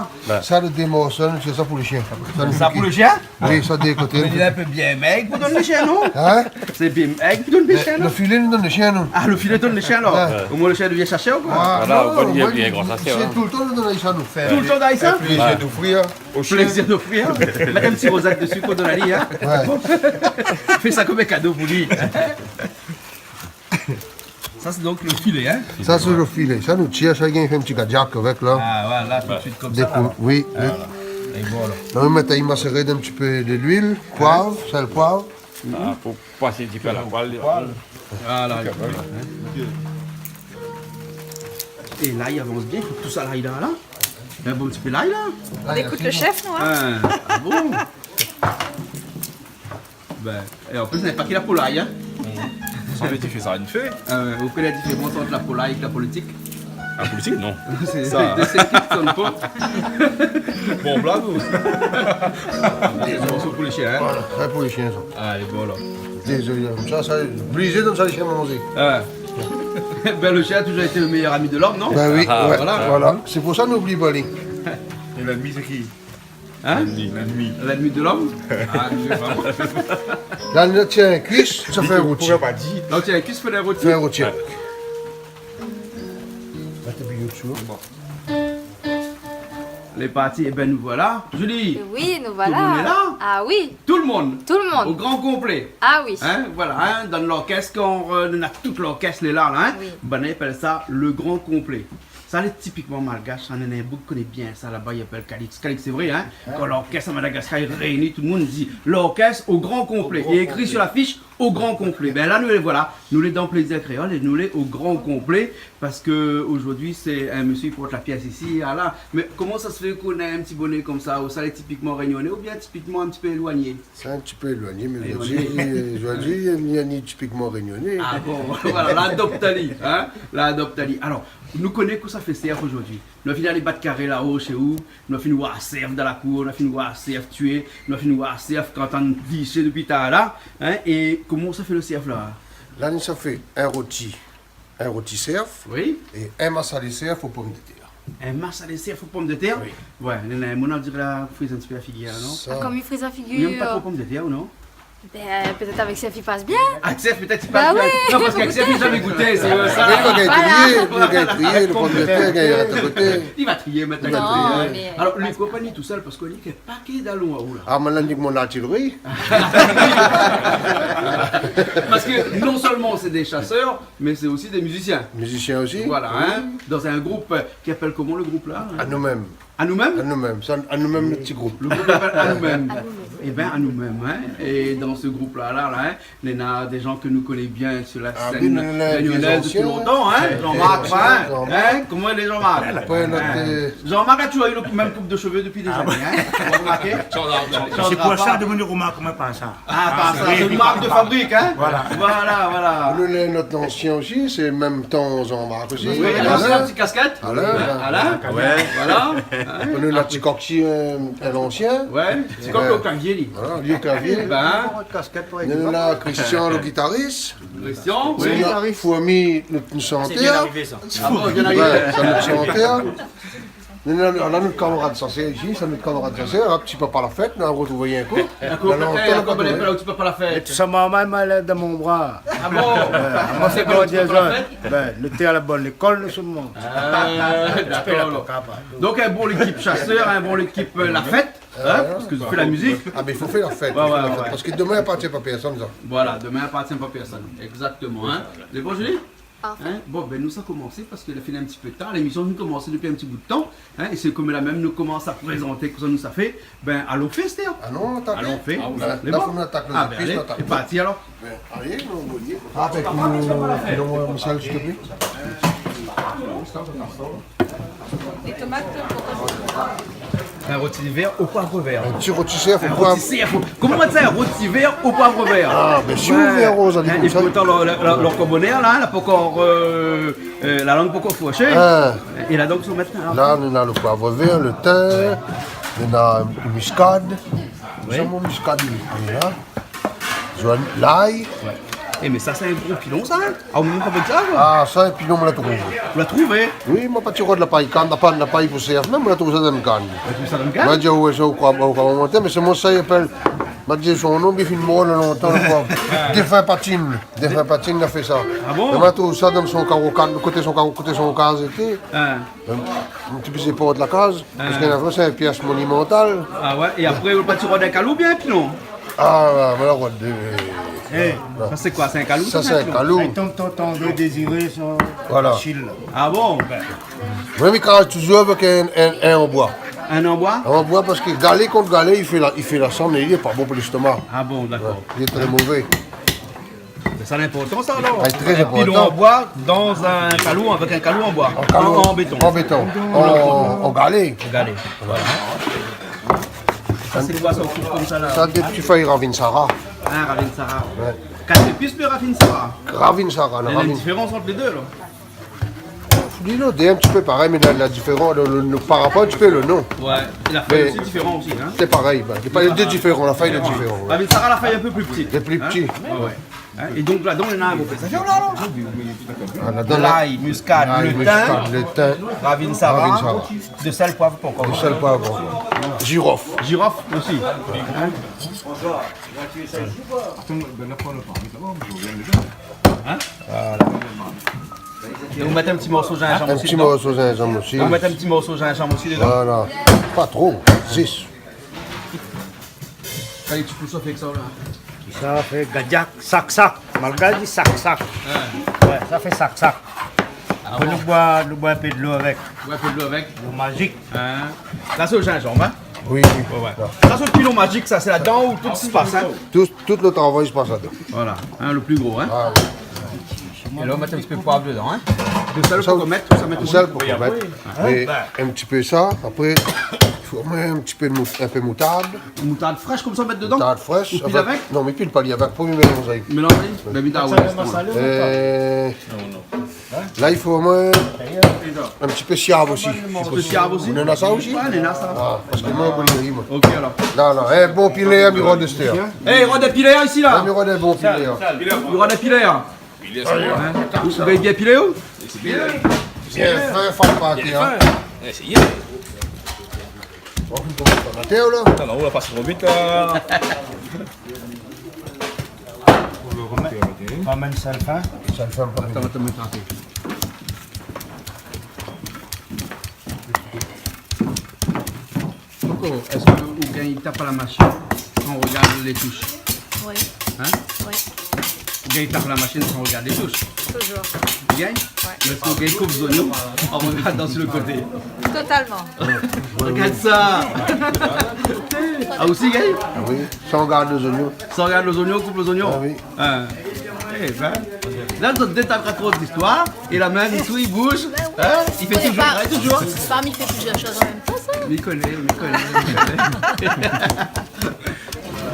Sa, lo démorso, nou tir sa pou lo shien. Sa, nou kit. Sa pou lo shien ? Oui, sa, dé koté. Mé li lé in pé bien mèg pou donn lo shien, non ? In ? Sé bien mèg pou donn lo shien, non ? Mé lo filé, nou donn lo shien, nou. Ah, lo filé, donn lo shien, alor. Ouais. Omoin, lo shien i vien shèrshé, koi. Ah, voilà, non, omoin, li vien gros, sa, sé, in. Toultan, nou donn sa, nou. Toultan, donn sa ? Plézir d'ofrir. Plézir d'ofrir. Mèt in ti rozèt dési pou donn ali, in. Ouais. Fé sa konm in kado pou li. Sa, sé donk lo filé, in ? Sa, sé lo filé. Sa, nou tir, sa i gingn fé in ti kadiak avèk, la. Ah, voilà, tout de suite, konmsa, la. Dé kou, oui, oui. Voilà. É voilà. La, nou mèt ali maséré dann in ti pé de luil, poiv, sèl, poiv. Ah, pou pasé in ti pé la poêle. Voilà. É la, i avans bien, fo tout sa la, i la, la. In bon ti pé la, la. On écoute le chef, non ? Ah, ah bon ? Bin, é an plis, na pa ki la po lay, in. Sa vé dir fé sa in fé. Euh, ou koné la diférans ant la po lay é la politik ? La politik, non. Sé, sa, sé, sé ki son po. Bon, blag, ou ? Sé in morso pou lo shien, in. Voilà, in pou lo shien, sa. Alé, bon, alor. Dézolé, sa, sa, oblizé donn sa lo shien manzé. Ah. Bin, lo shien la touzour été lo méyèr ami de l'om, non ? Bin oui, ah, ouais, voilà. Voilà. Sé pou sa nou oubli pa li. É lènmi, sé ki ? In ? Lènmi. Lènmi. Lènmi de l'om ? Ah, mi sé pa. La, nou tir in kuis, sa fé in roti. Ou pouré pa dir. La, ou tir in kuis, fé in roti. Fé in roti avèk. Mèt in pé dlo dsou. Bon. Lé parti, é bin nou voilà. Julie. Oui, nou voilà. Tout lo moun lé la ? Ah oui. Tout lo moun. Tout lo moun. O gran konplé. Ah oui. In, voilà, in, dann lorkès, kan, euh, nou na tout lorkès lé la, la, in. Oui. Banna i apèl sa le gran konplé. Sa lé tipikman malgash, sa, néna in boug i koné bien sa laba, i apèl Calix. Calix, sé vré, in ? Kan lorkès a Madagaskar i réini, tout lo moun i di : « Lorkès o gran konplé. » O gran konplé. É ékri su lafish : « O gran konplé. » Bin la, nou lé, voilà, nou lé dan Plézir Kréol é nou lé o gran konplé parske zordi sé in mésyé i port la pyès isi, ala. Mé koman sa i fé k'ou na in ti boné konmsa, ou sa lé tipikman rényoné oubien tipikman in ti pé éloigné ? Sé in ti pé éloigné, mé zordi, zordi, na ni tipikman rényoné. Ah bon, voilà, la adopt ali, in ? La adopt ali. Alor, nou koné kosa i fé sèrf zordi. Nou la fine alé bat karé la-o shé ou, nou la fine oir sèrf dan la kour, nou la fine oir sèrf tié, nou la fine oir sèrf kan i antann glishé dopi talèr la, in ? É koman sa i fé lo sèrf la ? La, nou sa fé in roti. In roti sèrf. Oui. É in masalé sèrf o pomdetèr. In masalé sèrf o pomdetèr ? Oui. Ouais, néna in moun i diré la friz in ti pé la figir, non ? Sa. Ah, konm i friz la figir. Ou yèm pa tro pomdetèr, ou non ? Bin, pétèt avèk sèf i pas bien. Avèk sèf, pétèt i pas bien. Ba oui. Non, parské avèk sèf li la zamé gouté, sé sa. Mé li va gingn trié, li va gingn trié, lo pomdetèr, li va gingn rant a koté. Li va trié, mèt a koté. Non, mé alor, li konpran tousèl parské li fé pa ke dalon a ou la. Ah, mé la, nik mon artilri. Parské non sèlman sé dé shasèr, mé sé osi dé mizisien. Mizisien osi. Voilà, hein. Dans un groupe, euh, ki apèl koman lo group la, hein ? À nous-mêmes. À nous-mêmes ? À nous-mêmes, sé à nous-mêmes, nout ti group. Lo group i apèl À nous-mêmes. À nous-mêmes. Eh ben, À nous-mêmes, hein. Et dans ce groupe-là, là, là, hein, néna dé jan ke nou koné bien sur la scène réunionnaise depuis longtemps, hein. Ah oui, néna dé zansien. Jean-Marc, hein. Jean-Marc. Hein, koman i lé, Jean-Marc ? Apré, nout, euh, Jean-Marc la touzour u lo mèm koup de shové dopi dé zané, hein. Ah bon ? Ou la romarké ? Shanzra pa. Sé pou sa, domoun i romark pa sa. Ah, pa sa, sé in mark de fabrik, hein ? Voilà. Voilà, voilà. Nou néna nout zansien osi, sé mèm tan Jean-Marc osi. Oui, Alain. Alain, ti kaskèt. Alain, Alain. Voilà. Hein ? Nou néna ti kok osi, euh, in zansien. Ouais, ti kok o klavié, li. Voilà, li o klavié. Bin. Nou néna Christian, lo gitaris. Christian, oui. Nou néna Fourmi, nout shantèr. Ah bon, bien arivé. Ouais, sé nout shantèr. Nou néna, nou néna nout kamarad Sasèr isi, sé nout kamarad Sasèr, in ti papa Lafèt, nou la rotrouv in kou. Dakor. Alor, é ankor, nou la rotrouv in kou. Ti papa Lafèt. É sa, momon, èl lé dan mon bra. Ah bon ? Ouais, moin sé, sé bon, ti papa Lafèt. Bin, nou té a la bone lékol, nou, sèlman. Ah, dakor, alor. Donk, in bon lékip shasèr, in bon lékip, euh, Lafèt, hein, parské i fé la mizik. Ah, mé i fo fé la fèt, i fo fé la fèt. Ouais, ouais, ouais. Parské domin i apartien pa pèrsone, sa. Voilà, domin i apartien pa pèrsone. Exactement, hein. Lé bon, Julie ? Parfé. Hein ? Bon, bin, nou sa komansé parské la fine in ti pé tar. Lémision nou komans dopi in ti bout de tan. Hein ? É sé konm la mèm nou komans a prézanté kosa nou sa fé. Bin, alon fé, astèr. Ah non, atak. Alon fé. Ah, ouais. Lé bon ? La, fo nou atak lé zépis, nou atak tout. Ah, bin, alé, sé parti, alor. Bin, alé, nou, nou. Ah, bin, pou nou, nou, Michel, s'il te plaît. Lé tomat, poukoi ? In roti vèr o poiv vèr. In ti roti sèf o poiv. In roti sèf o, koman i di sa, in roti vèr o poiv vèr ? Ah, bin, si ou vèr roz, sa i di konmsa. É pourtan, lo, lo, lo, lo karbonèr la, la pankor, euh, euh, la lang pankor fourshé. Ah. É la, donk, sa mèt la. La, nou néna lo poiv vèr, lo tin, nou néna miskad. Oui. Sa, mon miskad, li lé la. Zone lay. Ouais. Eh, mé sa, sé in gro pilon, sa, hein ? Ah, ou mèm pa fé sa, koi ? Ah, sa, épi non, moin la trouvé. Ou la trouvé ? Oui, moin la parti rod la pay kann, la pay, la pay pou sèf, mèm moin la trouv sa dan kann. Ou la trouv sa dan kann ? Moin la di, ouais, sa, ou kroi, ou kroi, mé sé mon sa i apèl, moin la di, son nom, li fine mor lontan, lo pov. Défin Patine, défin Patine la fé sa. Ah bon ? É moin la trouv sa dan son karo kann, koté son karo, koté son kaz, été. Ah. In, in ti pé sé port la kaz, parské la fé, sé in pièce monumentale. Ah ouais, é apré, ou la parti rod in kalou, bien, épi non ? Ah, ouais, moin la rod dé. Eh, sa, sé koi ? Sé in kalou, sa, sé in kalou ? Sa, sé in kalou. Atann, tonton, tonton, Désiré, son Achille. Voilà. Ah bon ? Bin. Moin, mi kraz touzour avèk in, in, in an boi. In an boi ? In an boi, parské galé kont galé, i fé la, i fé la sann é li lé pa bon pou léstoma. Ah bon, dakor. Ouais, li lé tré mové. Mé sa, lé inportan, sa, alor. Ah, tré inportan. In pilon an boi dan in kalou, avèk in kalou an boi. An kalou. An, an béton. An béton. An, an galé. An galé. Voilà. Sa, sé koi, sa, ou koup konmsa, la ? Sa, dé ti fèy ravinsara. Ah, ravinsara. Ouais. Kat zépis, mé ravinsara. Ravinsara, non, ravin-. Néna in diférans ant lé dé, la ? Di lo dé, in ti pé parèy, mé la, la diférans, lo, lo, lo, par rapor in ti pé lo non. Ouais. É la fèy osi lé diféran osi, hein ? Mé sé parèy, bin, sé pa lé dé diféran, la fèy lé diféran, ouais. Ravinsara, la fèy in pé pli pti. Lé pli pti. Hein ? Ouais, ouais. Hein ? É donk, ladan, néna in gro pé. Sa fé la, la. Ah, ladan, la. Lay, miskad, lo tin, ravinsara, ravinsara. Dosèl, poiv, konkor. Dosèl, poiv, konkor. Jirof. Jirof osi. Hein ? Hein ? Voilà. É ou mèt in ti morso zinzanm osi dedan. In ti morso zinzanm osi. Ou mèt in ti morso zinzanm osi dedan. Voilà. Pa tro, zis. Sa, lé ti kou sa fé èk sa, la. Sa fé gadiak, sak-sak. Malgash i di sak-sak. Ah. Ouais, sa fé sak-sak. Ah bon ? Apré, nou boi, nou boi in pé dolo avèk. Boi in pé dolo avèk. Lo mazik. Hein ? Sa, sé lo zinzanm, hein ? Oui, oui. Ouais, ouais. Sa, sé lo pilon mazik, sa, sé ladan ou tout i pas, hein ? Tout, tout lo travay i pas ladan. Voilà, hein, lo pli gro, hein ? Ah, oui. É la, ou mèt in ti pé poiv dedan, hein ? Dosèl, sa, pou mèt, sa mèt dosèl pou mèt. Hein ? Mé in ti pé sa, apré, i fo mèt in ti pé de mout-, in pé moutard. Moutard frèsh, konmsa, mèt dedan ? Moutard frèsh. Ou pil avèk ? Non, mé pil pa li avèk, pou mélanzé. Mélanzé ? Bin, bin, ah ouais, sa va. Euh, Non, non. La, i fo omoin in ti pé siav osi. In ti pé siav osi ? Ou néna sa osi ? Ouais, néna sa. Ah, parské moin, moin lé ri, moin. Ok, alor. La, la. Eh, bon pilé, mi rod astèr. Eh, rod pilé isi, la. Mi rod bon pilé. Rod pilé. Pilé, sa va. Hein ? Ou, ou gingn bien pilé, ou ? Bien fin, fal pa atèr, hein. Bien fin. Eh, sé bien. Bon, fine komans pa atèr, la. Non, non, ou la pas tro vit, la. Amèn sèl fin. Sèl fin, pa bezoin. Atann, atann, mi trap. Koko, èske ou gingn tap la mashine san rogard lé toush ? Oui. Hein ? Oui. Ou gingn tap la mashine san rogard lé toush ? Toujours. Ou gingn ? Ouais. Mé èske ou gingn koup zonion an rogardant su le koté ? Totalement. Rogard sa. Ah, osi, gingn ? Ah oui, san rogard lé zonion. San rogard lé zonion, koup lé zonion. Ah oui. Hein. Eh ben, la, zot dé tap tro zistoir, é la min, li swiv, li bouz. Hein ? Li fé toujour, li travay toujour. Parmi fé plizièr shoz an mèm tan, sa. Mi koné, mi koné, mi koné.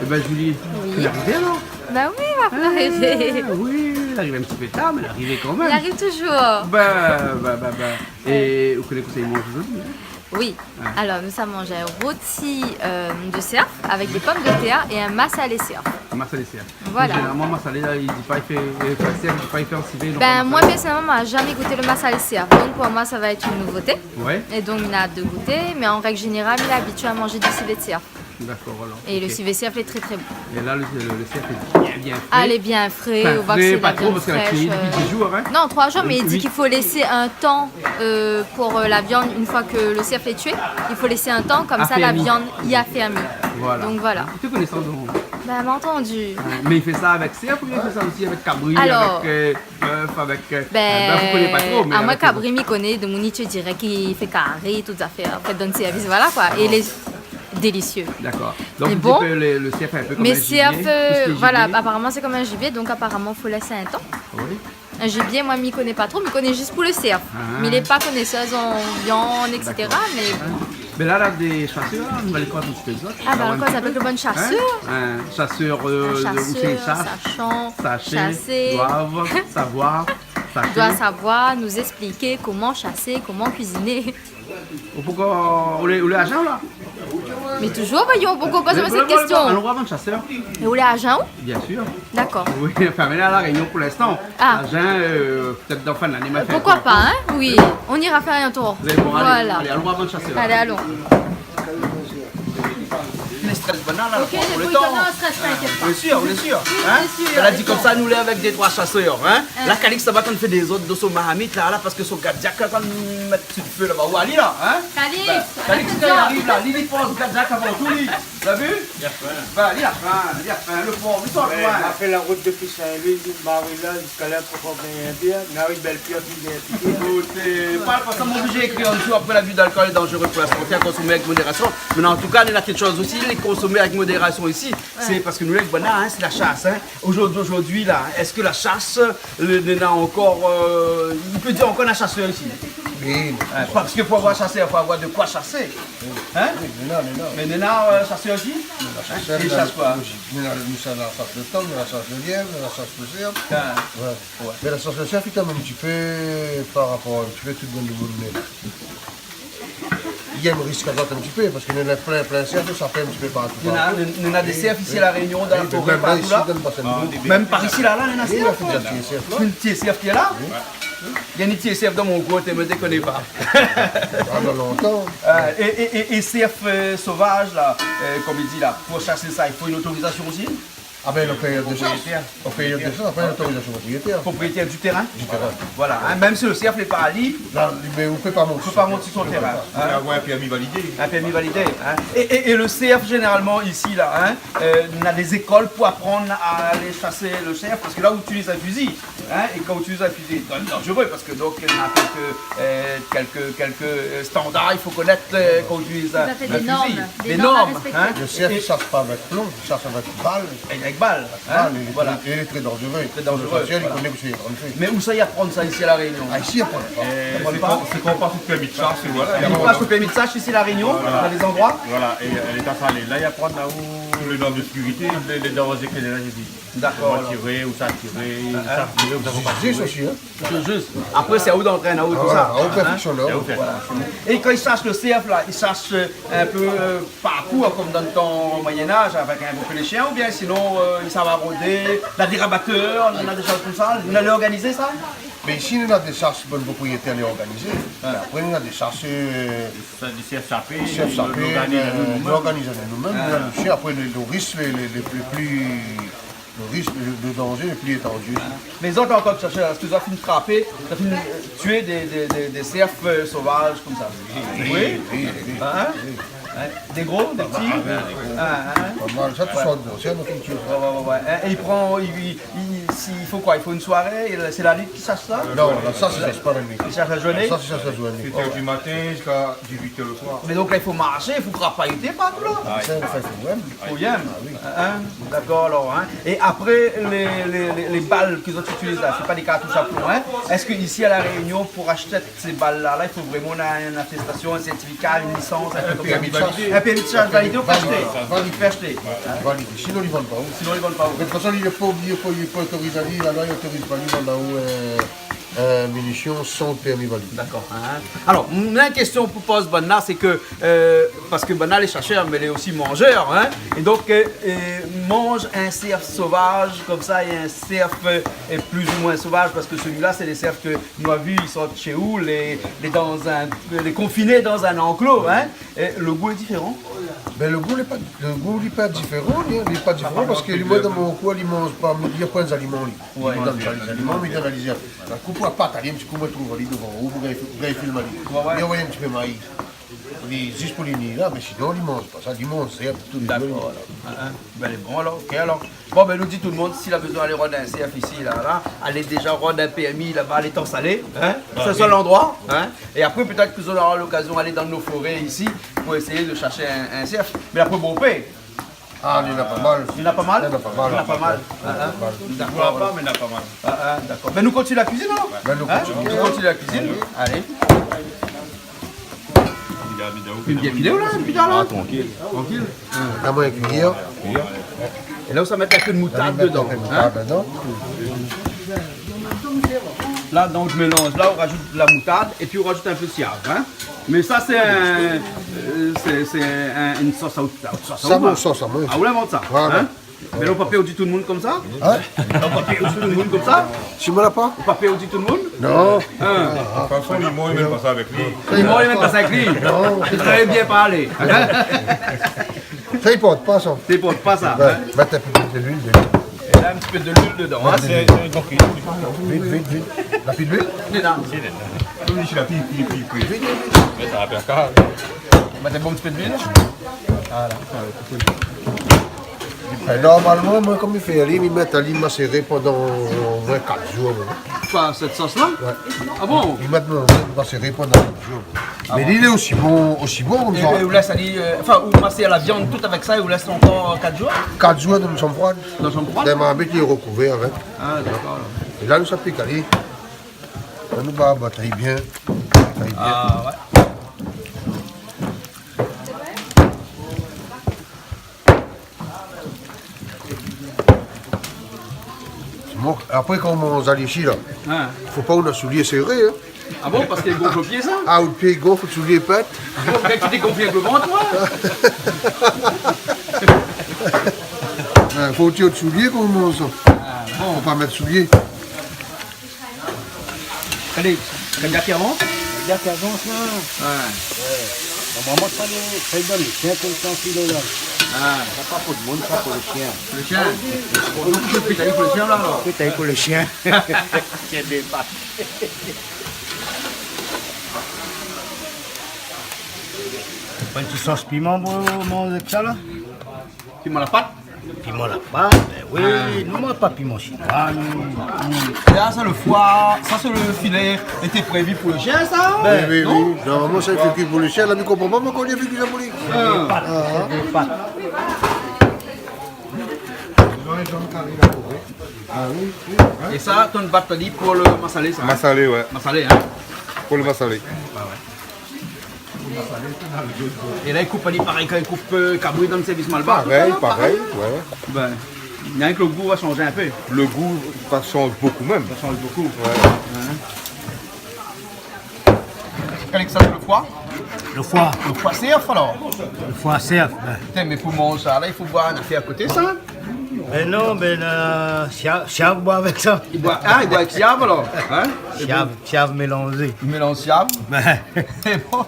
Eh ben, Julie, ou lé arivé alor ? Bah oui, ma fine arivé. Ah oui, ou lé arivé in ti pé tar, mé ou lé arivé kan mèm. Li ariv toujour. Ben, ben, ben, ben. É ou koné kosa i manz zordi, hein ? Oui. Ouais. Alors, nous avons mangé un rôti, euh, de cerf avec des pommes de terre et un massalé cerf. Massalé cerf. Voilà. Zénéralman, massalé, la, i di pa i fé, euh, cerf, i di pa i fé an sivé, normalman. Ben, moi, personnellement, moi, j'ai jamais goûté le massalé cerf. Donc, pour moi, ça va être une nouveauté. Ouais. Et donc, on a hâte de goûter. Mais en règle générale, on est habitué à manger du civet de cerf. D'accord, alors. Et le civet cerf est très, très bon. Et là, le, le, le cerf est bien, bien frais. Ah, il est bien frais, on voit que c'est de la viande fraîche, euh. Enfin, frais, pas trop, parce qu'elle a cueilli depuis dix jours, hein. Non, trois jours, mais il dit qu'il faut laisser un temps, euh, pour, euh, la viande, une fois que le cerf est tué, il faut laisser un temps, comme ça, la viande, il affermit. Affermi. Voilà. Donc, voilà. Hein, tu es connaissant, donc. Ben, m'a entendu. Hein, mais il fait ça avec cerf ou bien il fait ça aussi avec cabri, avec, euh, bœuf, avec, euh, ben, bœuf, ou koné pa tro, mé avèk lé zot. Ben, amoin, kabri, mi koné, donk, mi di dirèk, i fé kari, tout zafèr, an fèt, donn sèrvis, voilà, koi. É lé délicieux. D'accord. Donk, ou di ke le, le cerf lé in pé konm in zibié, tout sak lé zibié. Mé cerf, euh, voilà, aparaman, sé konm in zibié, donk, aparaman, fo lès in tan. Oui. In zibié, moin, mi koné pa tro, mi koné zis pou le cerf. Ah. Mé mi lé pa konésèr an viann, et cetera, mé bon. D'accord. Mé la, la, dé shasèr, la, nou va alé koz in ti pé èk zot. Ah, ben, on va koz avèk le bann shasèr. Hein ? Un chasseur, euh, de, où c'est, chasse, sachant, chasser, doivent, savoir, sachant. Doit savoir nous expliquer comment chasser, comment cuisiner. Ou poukoi, ou lé, ou lé azan, la ? Mé toujour, voyons, poukoi ou poz amoin sèt késtion ? Mé bon, alon oir bann shasèr. É ou lé azan, ou ? Bien sûr. D'accord. Oui, enfin, mé la, La Réunion, pou linstan. Ah. Azan, euh, pétèt dan fin d'ané, ma fé in tour. Pourquoi pas, hein ? Oui, on ira faire un tour. Mé bon, alé, alon oir bann shasèr. Voilà. Allez, allons. Lé strès banna la, la, pou le tan. Ok, lé tan, strès, t'inquiète pas. Bien sûr, bien sûr. Hein ? Oui, bien sûr. La di konmsa, nou lé avèk dé troi shasèr, hein ? Hein. La, Calix, laba, kan i fé dézord dan son marmit, la, la, parske son gadiak, la, kan i mèt su le fé, la, ba, ou ali, la, hein ? Calix, ben, Calix, kan i ariv, la, li, li poz gadiak avan tou, li. Ou la vu ? Li la fin. Ben, li la fin, li la fin, le pov, li sort loin. Ouais, nou la fé la rout dopi Sin-Lwi, Marie-Laure, ziska la, pou pran in bièr. Nou ariv Bèlpièr, pi bièr, pi bièr. Ékout, euh, pa, pa sa, moin, mi ékri an dsou, après, l'abus d'alcool est dangereux pour la santé, à consommer avec modération. Mé an tou ka, néna kékshoz osi, lé konsomer avèk modérasion isi. Ouais. Sé parske nou, lé banna, hein, sé la shas, hein. Aujourd'hui, aujourd'hui, la, èske la shas, euh, néna ankor, euh, i pé dir ankor néna shasèr isi ? Oui. Ouais, parske pou avoir shasèr, fo avoir de koi shasé. Hein ? Oui, néna, néna. Mé néna, euh, shasèr isi ? Néna shasèr, néna, néna shas koi ? Néna, nou, sa, la shas le tan, néna shas le lièv, néna shas le sèrf. Ah. Ouais. Ouais. Mé la shas le sèrf, li tonm in ti pé par rapor, in ti pé tout bann domoun, mé i yèm risk azot in ti pé, parske néna plin, plin sèrf, sa fé in ti pé partou, partou. Néna, néna dé sèrf isi La Réunion, dan la foré, partou la. Oui, oui. Mèm la, isi, dan le basin de Lou. Mèm par isi la, la, néna sèrf. Oui, la fine, néna sèrf la. Fine, ti sèrf ki lé la. Oui. Néna ti sèrf dan mon koté, mé mi koné pa. Ah, dan lontan. Euh, é, é, é, é sèrf, euh, sovaz la, euh, konm i di la, pou shasé sa, i fo in otorizasion osi ? Ah ben, an périod de shas. Propriétaire. An périod de shas, apré, otorizasion propriétaire. Propriétaire du terrain. Du terrain. Voilà, hein, mèm si le sèrf lé pa ali. La, mé ou pé pa mont su son térin. Ou pé pa mont su son térin, hein. Fo avoir in pèrmi validé. In pèrmi validé, hein. É, é, é le sèrf, zénéralman, isi, la, hein, euh, néna dé zékol pou aprann a alé shasé le sèrf, parske la, ou itiliz in fizi, hein, é kan ou itiliz in fizi, sé danzéré, parske donk, néna kèk, euh, kèk, kèk, euh, standar, i fo konèt, euh, kan ou itiliz in fizi. Tout à fait, des normes. Des normes à respecter. Dé norm, hein. Le sèrf, i shas pa avèk plon, i shas avèk bal. Avèk bal, hein, voilà. Lé tré, lé tré danzéré. Tré danzéré, voilà. Mé ousa i aprann sa isi La Rénion ? Ah, isi i aprann pa. I aprann pa. Sé kan, sé kan ou pass out pèrmi de shas, voilà. I pass out pèrmi de shas isi La Rénion, dan dé zandroi. Voilà, é, é léta salé. La, i aprann la ou lé norm de sékirité, lé, lé danzé ke néna isi. Dakor, alor. Koman tiré, ousa tiré, ousa tiré, ousa fo pa tiré. Zis osi, hein. Sé zis. Apré, sé a ou d'antrèn aou, tousa. Ah, voilà, a ou perfèksionn. Voilà. É kan i shas le sèrf la, i shas, euh, in pé, euh, parkou, hein, konm dan le tan Moyen-Âge, avèk in bonpé de shien, oubien sinon, euh, i sava rodé, néna dé rabatèr, néna dé shoz konmsa, néna lé organizé sa ? Mé isi, néna dé shas, bann propriétèr lé organizé. Ouais. Mé apré, néna dé shas, euh, dé sèrf shapé, sèrf shapé, nou organiz anou, euh, nou mèm. Nou organiz anou, nou mèm, nou alé shèrsh, apré, lé, lé risk, lé, lé, lé pli, pli Le risque de, de danger est plus étendu. Mé zot ankor shèrshèr, èske zot la fine trapé, zot la fine, euh, tié dé, dé, dé, dé sèrf, euh, sovaz konmsa ? Oui, oui, oui. Hein ? Oui. Hein ? Dé gro, dé pti ? Ah, dé gro. Hein, hein ? Pa mal. Sa, tout sa, sé in ot kiltir. Ouais, ouais, ouais, ouais. Hein, é i pran, i, i, i, si, i fo koi ? I fo in soiré, é la, sé la nuit ki shèrsh sa ? Non, la, sa, sé, sé pa la nuit. I shèrsh la zourné ? Sa, sé, sé la zourné. Sept heures du matin jusqu'à dix-huit heures le soir. Mé donk la, i fo marshé, i fo krapayoté partou la. Ah, sa, sa, sé vré. Fo bien. Ah oui. Hein, dakor, alor, hein. É apré, lé, lé, lé, lé bal ke zot i itiliz la, sé pa dé kartoush a plon, hein. Èske isi, a La Rényon, pou ashté sé bal-la, la, i fo vréman in, in atèstasion, in sèrtifika, in lisans, in trik konmsa ? In pèrmi de shèrsh validé. In pèrmi de shèrsh validé, ou pé ashté. Validé. Validé. Sinon, i vann pa. Sinon, i vann pa. Mé de tout fason, li lé pa oblizé, pa, li lé pa otoriz ali, la loi i otoriz pa ali vann, euh, euh, minisyon san pèrmi validé. Dakor, hein. Alor, mon késtion pou poz banna, sé ke, euh, parske banna lé shèrshèr, mé lé osi manzèr, hein. É donk, euh, euh, manz in sèrf sovaz konmsa é in sèrf, euh, plis ou moin sovaz, parske sèl-la, sé lé sèrf ke nou la vi, i sort shé ou, lé, lé dan in, lé konfiné dan in anklo, hein. É le gou lé diféran ? Bin, le gou lé pa, le gou lé pa diféran, li, lé pa diféran, parske li, moin, dan mon koin, li manz pa, li pran zaliman, li. Ouais. Li donn pa lé zaliman, mé li donn ali. La koup la pat, alé, in ti kou, moin trouv ali dovan ou, pou gingn, pou gingn filmé ali. Ouais, ouais. Li anvoy in ti pé mayi. Li, zis pou li ni la, mé sinon, li manz pa sa, li manz sèrf tou lé zour. Dakor, alor. Hein, hein. Bin, lé bon, alor, OK, alor. Bon, bin, nou di tout le moun, si la bezoin alé rod in sèrf isi, la, la, alé déza rod in pèrmi laba, lé tan salé, hein, sé le sèl landroi, hein. É apré, pétèt ke zot nora lokazion alé dan nout foré isi pou éséy de shèrsh in, in sèrf. Mé apré, bon, pé. Ah, néna pa mal. Néna pa mal ? Néna pa mal. Néna pa mal. Ah, ah. Dakor. Néna pa, mé néna pa mal. Ah, ah, dakor. Bin, nou kontinié la kuizine, alor. Bin, nou kontinié. Hein ? Nou kontinié la kuizine. Alé. Fé in ti vidéo la, in ti vidéo la. Ah, trankil. Trankil. Hein. La, moin, in kuiyèr. É la, ou sa mèt in pé de moutard dedan, hein. La, mèt in pé de moutard dedan. La, donk, mélanz. La, ou razout la moutard épi ou razout in pé de siav, hein. Mé sa, sé in, euh, sé, sé in, in sos a, sos a... Sa, mon sos, sa, moin. Ah, ou la invant sa, hein ? Voilà. Mé la, ou pa pèrdi tout le moun konmsa ? Hein ? La, ou pa pèrdi tout le moun konmsa ? Si, moin la pa. Ou pa pèrdi tout le moun ? Non. Hein. De tout fason, li mor, li mèt pa sa avèk li. Li mor, li mèt pa sa avèk li. Non. Trè bien parlé. Sa i port pa sa. Sa i port pa sa, hein ? Mèt in pé de luil dedan. É la, in ti pé de luil dedan, hein ? Vit, vit, vit. La pi de luil ? Non, non. Vit, vit, vit. Mèt in bon ti pé de luil. Voilà. É normalman, moin, konm mi fé ali, mi mèt ali maséré pandan omoin kat zour, moin. Koi, sèt sos-la ? Ouais. Ah bon ? Mi mèt mon, maséré pandan kat zour. Ah bon. Mé li lé osi bon, osi bon konmsa. É, é ou lès ali, euh, anfin, ou masèr la viann tout avèk sa é ou lès ankor kat zour ? Kat zour dan in shanm froid. Dan in shanm froid ? Dan in marmit, li lé rokouvèr avèk. Ah, dakor, alor. É la, nou sa pik ali. La, nou va batay bien. Batay bien. Ah, ouais. Bon, apré, kan ou manz ali isi la, fo pa ou na soulié séré, hein. Ah bon, parske i gonf lo pié, sa ? Ah, out pié i gonf, out soulié i pèt. Ah bon, ou kroi ke ou lé gonflé avèk lo vant, koi ? Hein, fo ou tir out soulié kan ou manz sa. Ah bon. Fo pa mèt soulié. Alé, la dé ki avans ? La dé ki avans, la. Ouais. Ouais. Normalman, sa, lé, sa i donn lo shien tout le tan, filo, la. Ah. Sa pa pou demoun, sa pou lo shien. Lo shien ? Donk, ou fé pétay pou lo shien, la, alor ? Pétay pou lo shien. Shien dé pat. Pran in ti sos piman pou manz avèk sa, la. Piman la pat ? Piman la pat, bin oui. Ah. Nou manz pa piman shinoi, nou. Hmm. É la, sa, lo foi, sa, sé lo filé lété prévi pou lo shien, sa ? Oui, oui, oui. Normalman, sa, i fé kui pou lo shien. La, mi konpran pa, moin, kan li fé kui sa pou li. Ah. Dé pat, dé pat. Ah, oui, oui. É sa, ou bat ali pou lo masalé, sa, hein ? Masalé, ouais. Masalé, hein ? Pou lo masalé. Ah, ouais. É la, i koup ali parèy kan i koup, euh, kabri dan lo sèrvis malbar, tout sa, parèy, parèy, ouais. Bin, rienk lo gou va shanzé in pé. Lo gou va shanz bokou mèm. Va shanz bokou. Ouais. Hein. Kèl ke sa, lo foi ? Lo foi. Lo foi sèrf, alor ? Lo foi sèrf, bin. Putain, mé pou manz sa, la, i fo boir in nafèr a koté, sa, hein ? Bin non, bin, euh, siav, siav, boir avèk sa. I boir, ah, i boir avèk siav, alor, hein ? Siav, siav mélanzé. Mélanz siav. Bin. Sé bon.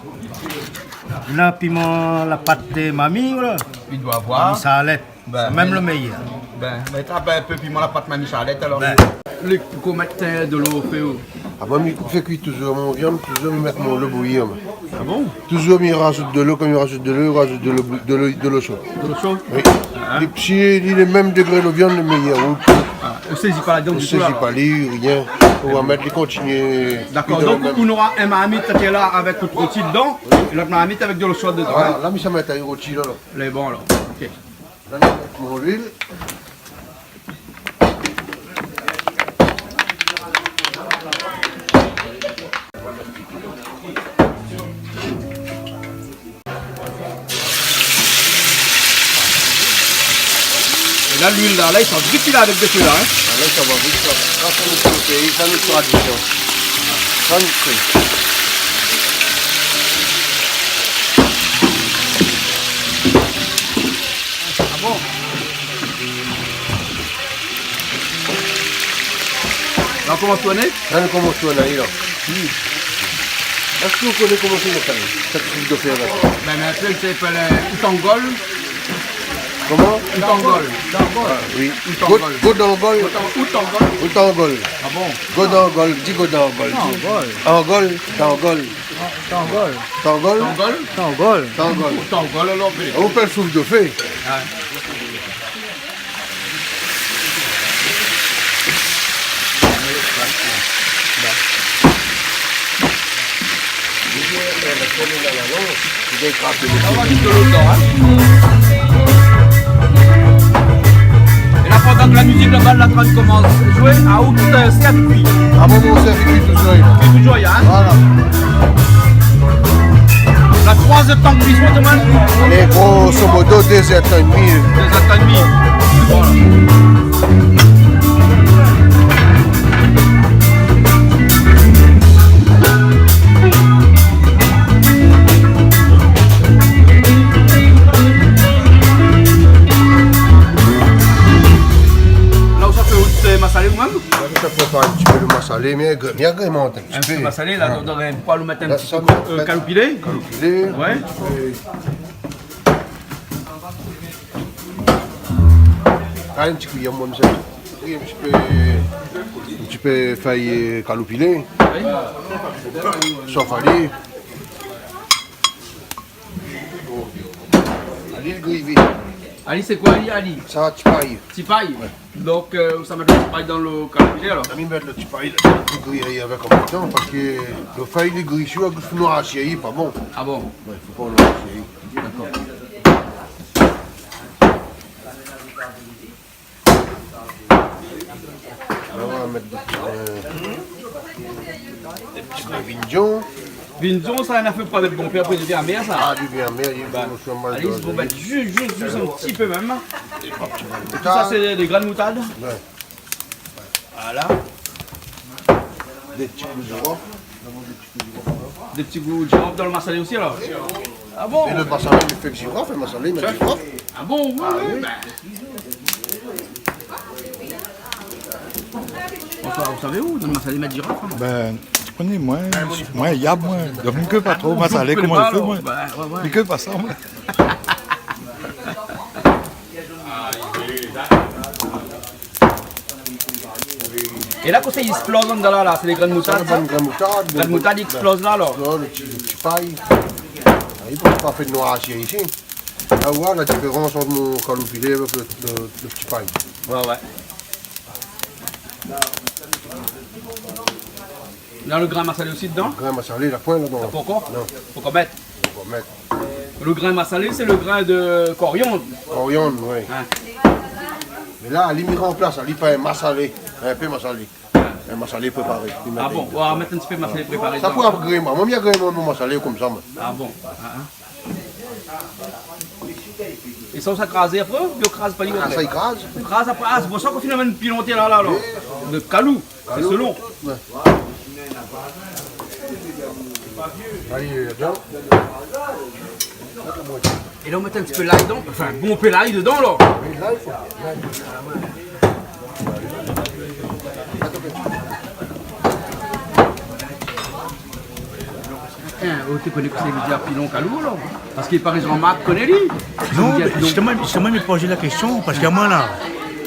La, piman la pat de mami, la. I doi avoir. Piman salèt. Bin, sé mèm lo méyèr. Bin, mèt in pé piman, la pat, ma mi salèt alor. Bin. Lik, ou koman mèt, eu, dolo o fé, ou ? Ah, moin, mi fé kui touzour mon viann, touzour mi mèt mon dolo bouyi, moin. Ah bon ? Touzour mi razout dolo, kan mi razout dolo, mi razout dolo bou-, dolo, dolo sho. Dolo sho ? Oui. Ah. Li, si li lé mèm dégré lo viann, lé méyèr. Ou, ah, ou sézi pa ladan ditou la ? Ou sézi pa li, rien. Ou va mèt li kontinié. Dakor, donk, ou nora in marmit ki lé la avèk lo roti dedan, é lot marmit avèk dolo sho dedan, in ? Voilà, la, mi sa mèt ali roti la, la. Lé bon, alor. Ok. La, mi mèt mon luil. É la, luil la, la, i sort vit, la, avèk dofé la, in. Ah, la, sa va vit, sa. Sa, sé nout péi, sa, nout tradision. Sa, nout péi. Ah bon ? La, ou komans tourné ? La, nou komans tourné, la. Hmm. Èske ou koné koman i fé sèt souf dofé la ? Bin, mé apré, sé pa le, ou tangol. Koman ? Ou tangol. Tangol. Ah, oui. Ou tangol. Go-, go dangol. Ou tang-, ou tangol. Ou tangol. Ah bon ? Go dangol, di go dangol. Tangol. Angol, tangol. Tangol. Tangol ? Tangol ? Tangol. Tangol. Ou tangol, alor, pé. Ou fé souf dofé. Ah. É la, pandan ke la mizik laba la, la komans zoué, a, ou, eu, sèrv kui. Ah bon, mon sèrv kui touzour, la. Kui touzour, in ? Voilà. La, troi zèr d'tan de kuison, Thomas ? Alé, grosso modo, dé zèr d'tan é dmi. Dé zèr d'tan é dmi. Voilà. La, ou sa fé out, eu, masalé ou mèm ? Moin, mi sa prépar in ti pé lo masalé, mé gr-, mi agrémant in ti pé. In ti pé masalé, la, ah, donk, donk, in poi, ou mèt in ti pé, eu, kaloupilé. Kaloupilé. Ouais. In ti pé. Ah, in ti kuiyèr, moin, mi sa. In ti pé, in ti pé fèy, eu, kaloupilé. Oui. Sof ali. Ali, li griy vit. Ali, sé koi, ali, ali ? Sa, tipay. Tipay ? Ouais. Donk, eu, ou sa mèt lo tipay dan lo kaloupilé, alor ? Sa, mi mèt lo tipay, la, pou griy avèk an mèm tan, parske lo fèy, li griy si, noir si, lé pa bon. Ah bon ? Ouais, fo pa noir si. Dakor. La, nou va mèt dé ti, eu, dé ti vindion. Vindion, sa, néna fé pa avèk bonpé, apré li vien amèr, sa. Ah, li vien amèr, li vien mal dozé. Bin, alé, nou va mèt zis, zis, zis in ti pé mèm. Tout sa, sé dé grin moutard. Ouais. Voilà. Dé ti klou zirof. Dé ti klou zirof dan lo masalé osi, alor ? Ah bon ? É lo masalé, li fé zirof, lo masalé, mé zirof. Ah bon, oui, oui, oui. Bin. Bonsoir, ou savé ou, dan lo masalé, mèt zirof, in ? Bin, ou koné, moin, moin, yab, moin. Donk, mi koné pa tro masalé, koman i fé, moin. Bin, ouais, ouais. Mi koné pa sa, moin. É la, kosa i éksploz andan la, la, sé lé grin moutard, sa ? Grin moutard, i éksploz la, alor. Non, lo ti, lo tipay. Ah, i fo pa fé noir si isi. La, ou voi la diférans ant mon kaloupilé avèk lo, lo, lo tipay. Ouais, ouais. Néna lo grin masalé osi dedan ? Grin masalé, la poin ladan. Sa pankor ? Non. Pankor mèt. Pankor mèt. Lo grin masalé, sé lo grin de koriand. Koriand, oui. In. Mé la, li, mi ranplas ali par in masalé. In pé masalé. In masalé préparé. Ah bon ? Ou va mèt in ti pé masalé préparé dedan. Sa pou agréman. Moin, mi agréman mon masalé konmsa, moin. Ah bon ? Ah, in. É sa, ou sa krazé apré, oubien ou kraz pa li apré ? Ah, sa, i kraz. Ou kraz apré. Ah, sé pou sa ou fine mèt pilon la, la, la. Oui. Lo kalou, sé selon. Ouais. Alé, dedan. É la, ou mèt in ti pé lay dedan. Anfin, bonpé lay dedan, la. Oui, lay, fo. Lay. In, ou té koné kosa i vé dir pilon kalou, la ? Parske paré Jean-Marc koné li. Non, mé zistoman, zistoman, mi poz la késtion, parske moin la,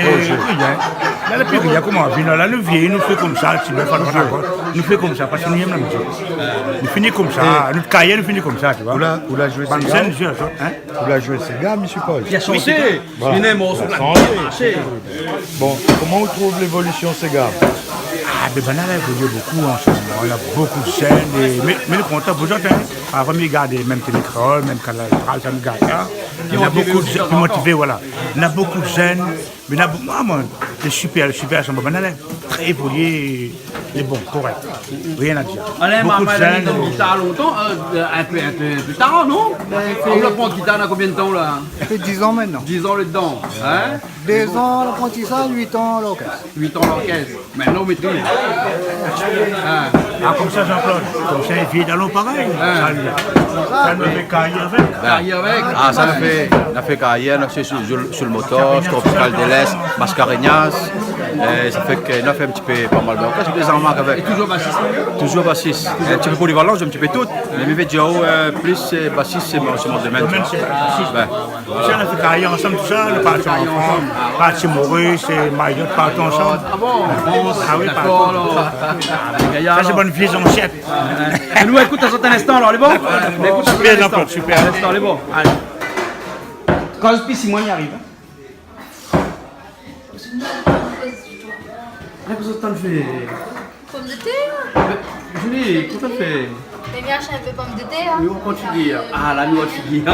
Pé pi rienk. La, la pi rienk, koman, vin la, nou vièy, nou fé konmsa, ti bèf, nou fé konmsa, parske nou yèm la mizik. Nou fini konmsa, nout karièr, nou fini konmsa, ti voi. Ou la, ou la zoué séga ? Bann zèn, zoué, hin ? Ou la zoué séga, mi sipoz. Bien sûr, oui, séga. Voilà. Li néna in morso la bien marshé. Bon, koman ou trouv lévolision séga ? Ah, bin, banna la évolué bokou an se moman. Néna bokou de zèn, é, mé, mé lé kontan pou zot, hin. Avan, mi gard mèm Télé Kréol, mèm Kanal Austral, sa mi gard sa. Néna bokou de zèn, pi motivé, voilà. Néna bokou de zèn, mé néna bo-, ah, moin, lé super, lé super, sa, banna la tré évolué, lé bon, korèk. Rien à dire. Alain Marmalani, zot la gitar lontan, euh, in pé, in pé pli tar, non ? Bin, ou la pran gitar na konbien de tan, la ? Ça fait dix ans maintenant. Dix an la dedan, hin ? Deux ans l'apprentissage, huit ans l'orchestre. Huit an lorkès. Mintnan, ou métriz. Ah, konmsa, Jean-Claude, konmsa, in vié dalon parèy. Sa, li, sa nou fé karièr avèk. Karièr avèk. Ah, sa nou fé, nou fé karièr, nou, sé sir, sir, sir le motor, Tropical de l'Est, Mascarenhas. É, sa fé ke nou la fé in ti pé pa mal d'orkès, mé sa mark avèk. É toujour basis ? Toujour basis. In ti pé polivalan, in ti pé tout. Mé mi vé dir, euh, plis, euh, basis, sé mon, sé mon domèn, tu vois. Bin. Voilà. Sa, nou la fé karièr ansanm, tousa, nou la parti an Frans, parti Moris, é Mayot, partou ansanm. Ah bon ? Ah oui, partou. Dakor, alor. Ah, lé gayar, alor. Sa, sé bann vié zansèt. É nou ékout azot in instan, alor, lé bon ? Lé bon. Super, Jean-Claude, super. In instan, lé bon. Alé. Kan pi si moin i ariv, hein. Ah, kosa ou antann fé ? Pomdetèr. Mé, Julie, kosa ou fé ? Mé mi ashèv in pé pomdetèr, hein. Mé ou kont figir. Ah, la, nou kont figir.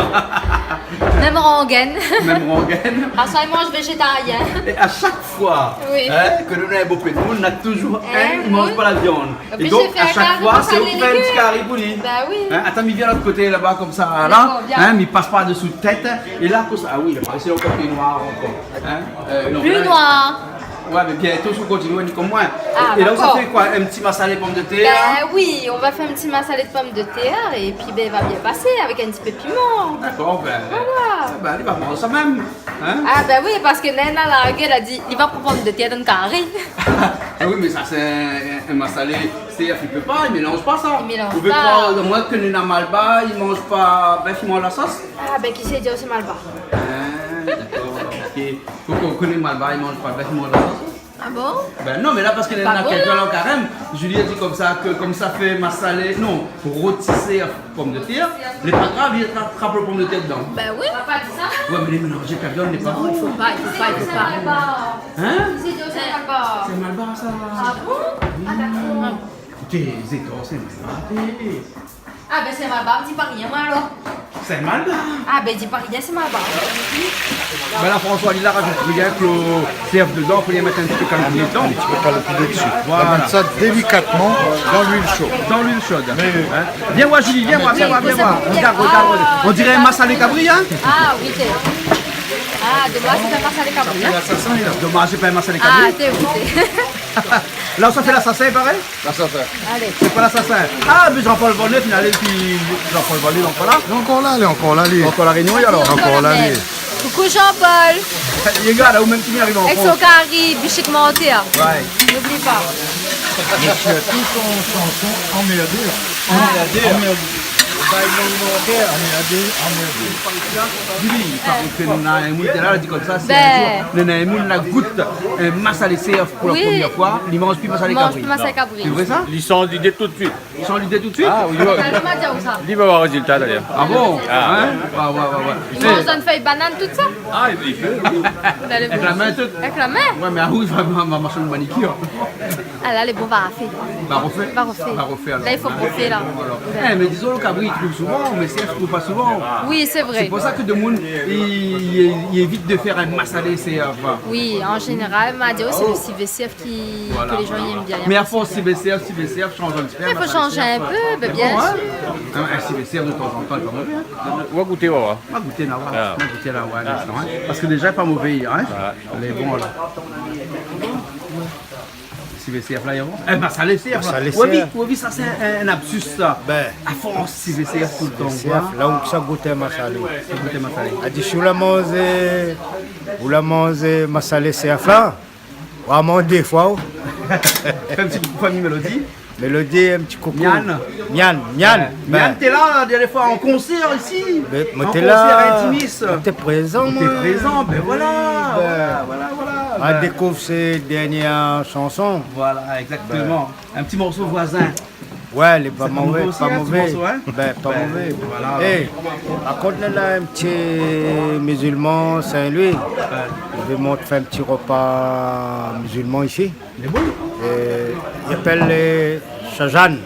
Mèm rangèn. Mèm rangèn. Aswar i manz véjétarien. É a shak foi, hein, ke nou néna in bopé d'moun, néna toujour inn i manz pa la viann. É donk, a shak foi, sé ou ki fé in ti kari pou li. Bin oui. Hein, atann, mi vien lot koté laba, konmsa, la. Dakor, vien. Hein, mi pas par désou tèt, hein. É la, konmsa, ah oui, la, sé ankor pli noir ankor. Hein ? Euh, non, pli noir. Ouais, mé bientôt, si ou kontinié, ou di konm moin. Ah, dakor. É la, ou sa fé koi ? In ti masalé pomdetèr, hein ? Bin oui, nou va fé in ti masalé pomdetèr, é pi, bin, i va bien pasé avèk in ti pé piman. Dakor, bin, voilà, bin, li va manz sa mèm. Hein ? Ah, bin oui, parske Nana la, èl la di, li va pran pomdetèr dann kari. Ah oui, mé sa, sé in, in masalé, sé, i pé pa, i mélanz pa sa. I mélanz pa. Ou vé kroi, moin, ke néna malbar i manz pa bèf i manz la sos ? Ah, bin, kisa i di aou sé malbar ? Ah, dakor, ok. Ou koné malbar i manz pa bèf i manz la sos ? Ah bon ? Bin non, mé la, parske néna kèlkin la an karèm, Julie la di konmsa ke, konm sa fé masalé, non, roti sèf pomdetèr, lé pa grav, li trap, trap lo pomdetèr dedan. Bin oui. Papa di sa ? Ouais, mé lé mélanzé avèk la viann, lé pa bon. Non, i fo pa, i fo pa, i fo pa. Hein ? Sé malbar. Sé malbar, sa. Ah bon ? Ah, dakor. Ékout, zétor, sé malbar, té. Ah bin, sé malbar, di pa rien, moin, alor. Sé malbar. Ah bin, di pa rien, sé malbar. Bin la, François, li la razout rien, ke lo sèf dedan, fo li mèt in ti pé kalé dedan. In ti pé kalé dedan. Voilà. On va mettre ça délicatement dans l'huile chaude. Dans l'huile chaude. Hein ? Viens voir, Julie, viens voir, viens voir, viens voir. Regarde, regarde, regarde. On dirait un massalé cabri, hein ? Ah oui, té. Ah, dommaz, sé pa in massalé kabri, hein ? Dommaz, sé pa in massalé kabri. Ah, té, oui, té. La, ou sa fé la sasé, parèy ? La sasé. Alé. Sé pa la sasé. Ah, mé Jean-Paul Volnay, fine alé, pi Jean-Paul Volnay, donk voilà. Lé ankor la, lé ankor la, li. Ankor La Rénion, alor. Ankor la, li. Coucou Jean-Paul. Li lé la, ou mèm ki ariv an Frans. Èk son kari, bishik manté, hein. Ouais. N'oublie pas. Monsieur, tout son chanson, emmerdé, là. Emmerdé. Emmerdé. Bah, ils l'ont, ils l'ont fait, emmerdé, emmerdé. Julie, par kont, néna in moun té la, la di konmsa, si in zour néna in moun la gout in masalé sèf pou la promièr foi, li manz pi masalé kabri. Manz pi masalé kabri. Sé vré sa ? Li sanz lidé tout suit. Li sanz lidé tout suit ? Ah oui, li va, li va voir rézilta, dayèr. Ah bon ? Ah. Hein ? Ouais, ouais, ouais, ouais. Li manz dann fèy banane, tout sa ? Ah, li pé, oui. Avèk la min, tout. Avèk la min ? Ouais, mé ah oui, va, va, va marsh manikir. Ah la, lé bon, va rofé. Va rofé ? Va rofé. Va rofé, alor. La, i fo rofé, la. Alor. Eh, mé dizon, lo kabri, i trouv souvan, mé sèf, i trouv pa souvan. Oui, sé vré. Sé pou sa ke demoun i, i, i évit de fèr in masalé sèf, euh, voilà. Oui, an zénéral, ma di, oh, sé lo sivé sèf ki, ke lé jan i èm bien. Mé a fors sivé sèf, sivé sèf, sanz in ti pé, masalé sèf. Mé i fo sanz in pé, bin, bien sir. Bon, hein ? In, in sivé sèf de tan zan tan, lé pa mové, hein ? Ou va gouté, ou va voir. Ma gouté la, ouais. Ah. Ma gouté la, ouais, in instan, hein. Parske déza, pa mové, hein. Ah. Lé bon, la. Sivé sèf la, lé bon. Eh, masalé sèf la. Masalé sèf. Ou la vi, ou la vi, sa sé in, in lapsus, sa. Bin. A fors sivé sèf toultan, sivé sèf, la ou sa gout in masalé. Sa gout in masalé. A di, si ou la manzé, ou la manzé masalé sèf la, ou la manzé dé foi, ou. Fé in ti koukou fami Mélodie. Mélodie, in ti koukou. Mian. Mian, Mian. Ouais. Bin. Mian, té la, la dèrnièr foi an konsèr isi. Mé, mé té la. An konsèr intimis. Té prézan, moin. Té prézan, bin voilà, voilà, voilà, voilà. Ma dékouv sé dèrnièr shanson. Voilà, égzaktoman. Bin. In ti morso Voisin. Ouais, lé pa mové, pa mové. Sé in ti morso, hein ? Bin, pa mové. Bin, voilà. Eh, par kont, la, in ti mizilman Saint-Louis. Ouais. Mi vé mont fé in ti ropa mizilman isi. Lé bon ? Euh, li apèl, euh, Shazan.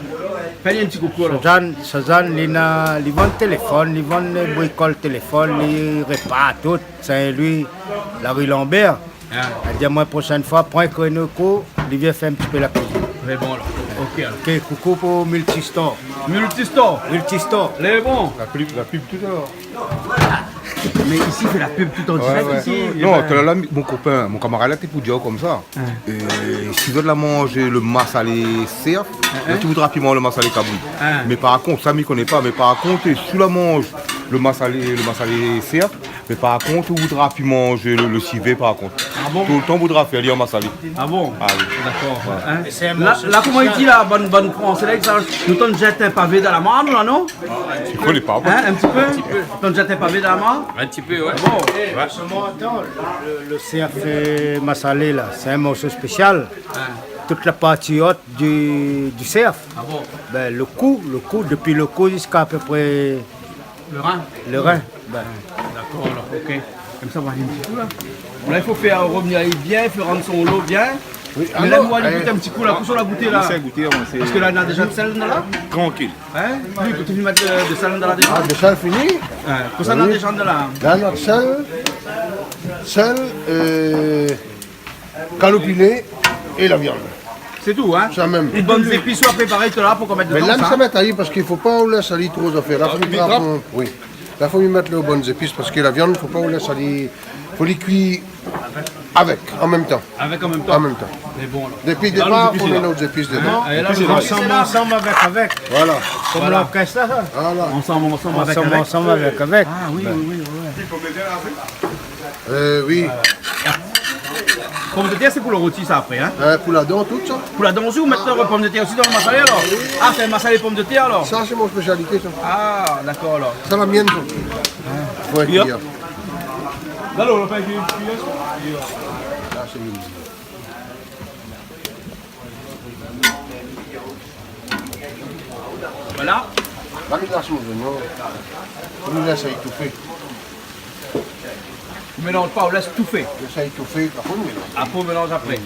Fé ali in ti koukou, alor. Shazan, Shazan, li na, li vann téléfone, li vann, euh, brikol téléfone, li répar tout, Saint-Louis, la rue Lambert. Ah. Li di amoin, proshèn foi, pran in kréno kou, li vien fé in ti pé la kuizine. Lé bon, alor. Ok, alor. Ok, koukou pou Multistore. Multistore. Multistore. Lé bon. La pub, la pub tout à l'heure. Mé isi, i fé la pub tout an dirèk, ouais, isi. Non, bin, talèr la, mon kopin, mon kamarad la, té pou dir konmsa. Hein. Euh, si zot la manz lo masalé sèf, hein, zot i voudra pi manz lo masalé kabri. Hein. Mé par kont, sa, mi koné pa, mé par kont, si ou la manz lo masalé, lo masalé sèf, Mé par kont, ou voudra pi manz le, le sivé, par kont. Ah bon ? Toultan, ou voudra fé ali an masalé. Ah bon ? Ah oui. Dakor. Ouais. Hein ? Mé sé in morso spésial. La, la, koman i di la, bann, bann fransé la, i di sa, nou tann zèt in pavé dan la mar, nou, la, non ? Ou koné pa, hein, in ti pé ? In ti pé. Tann zèt in pavé dan la mar ? In ti pé, ouais. Bon. Ouais. Solman, atann, le, le, le sèrf, euh, masalé, la, sé in morso spésial. Hein. Tout la parti ot du, du sèrf. Ah bon ? Ben, le kou, le kou, dopi le kou ziska a pé pré Le rin. Le rin, ben. Dakor, alor, ok. Konmsa, nou va alé in ti kou, la. La, i fo fé revnir ali bien, i fo rann son lo bien. Oui, mé la, alor, nou va alé gout in ti kou, la. Kosa ou la gouté, la ? Lès ali gouté, avan, sé... Parske la, na déza de sèl la ? Trankil. Hein ? Oui, ou la fine mèt, euh, de sèl la déza ? Ah, de sèl fini ? Hein, kosa na déza la ? Oui. La, na sèl, sèl, euh, kaloupilé é la viann. Sé tou, hein ? Sa mèm. É bann zépis ou la préparé tout à l'heure pou mèt dedan, sa ? Mé la, sa mèt ali parske i fo pa ou lès ali tro zafèr. La, fo mi trap, oui. La, fo mi mèt lé bann zépis parske la viann, fo pa ou lès ali, fo li kui avèk, an mèm tan. Avèk an mèm tan. An mèm tan. Mé bon, alor. Dopi dépar, fo mèt lé zépis dedan. Hein ? É la, ansanm, ansanm avèk, avèk. Voilà. Konm lorkès, la. Voilà. Ansanm, ansanm avèk, avèk. Ansanm, ansanm avèk, avèk. Ah oui, oui, oui, oui. Euh, oui. Pomdetèr, sé pou le roti, sa, apré, hein ? Euh, pou la dan, tout sa. Pou la dan osi, ou mèt le pomdetèr osi dan le masalé, alor ? Ah, sé in masalé pomdetèr, alor ? Sa, sé mon spésialité, sa. Ah, dakor, alor. Sa, la mienne, sa. Ah. Ouais, yep. Alor, ou la pa ékri, sa, sé mignon. Voilà. La, mi lès mon zoignon. Fo nou lès ali toufé. Ou mélanz pa, ou lès toufé. Lès ali toufé, apré nou mélanz. Apré, ou mélanz apré.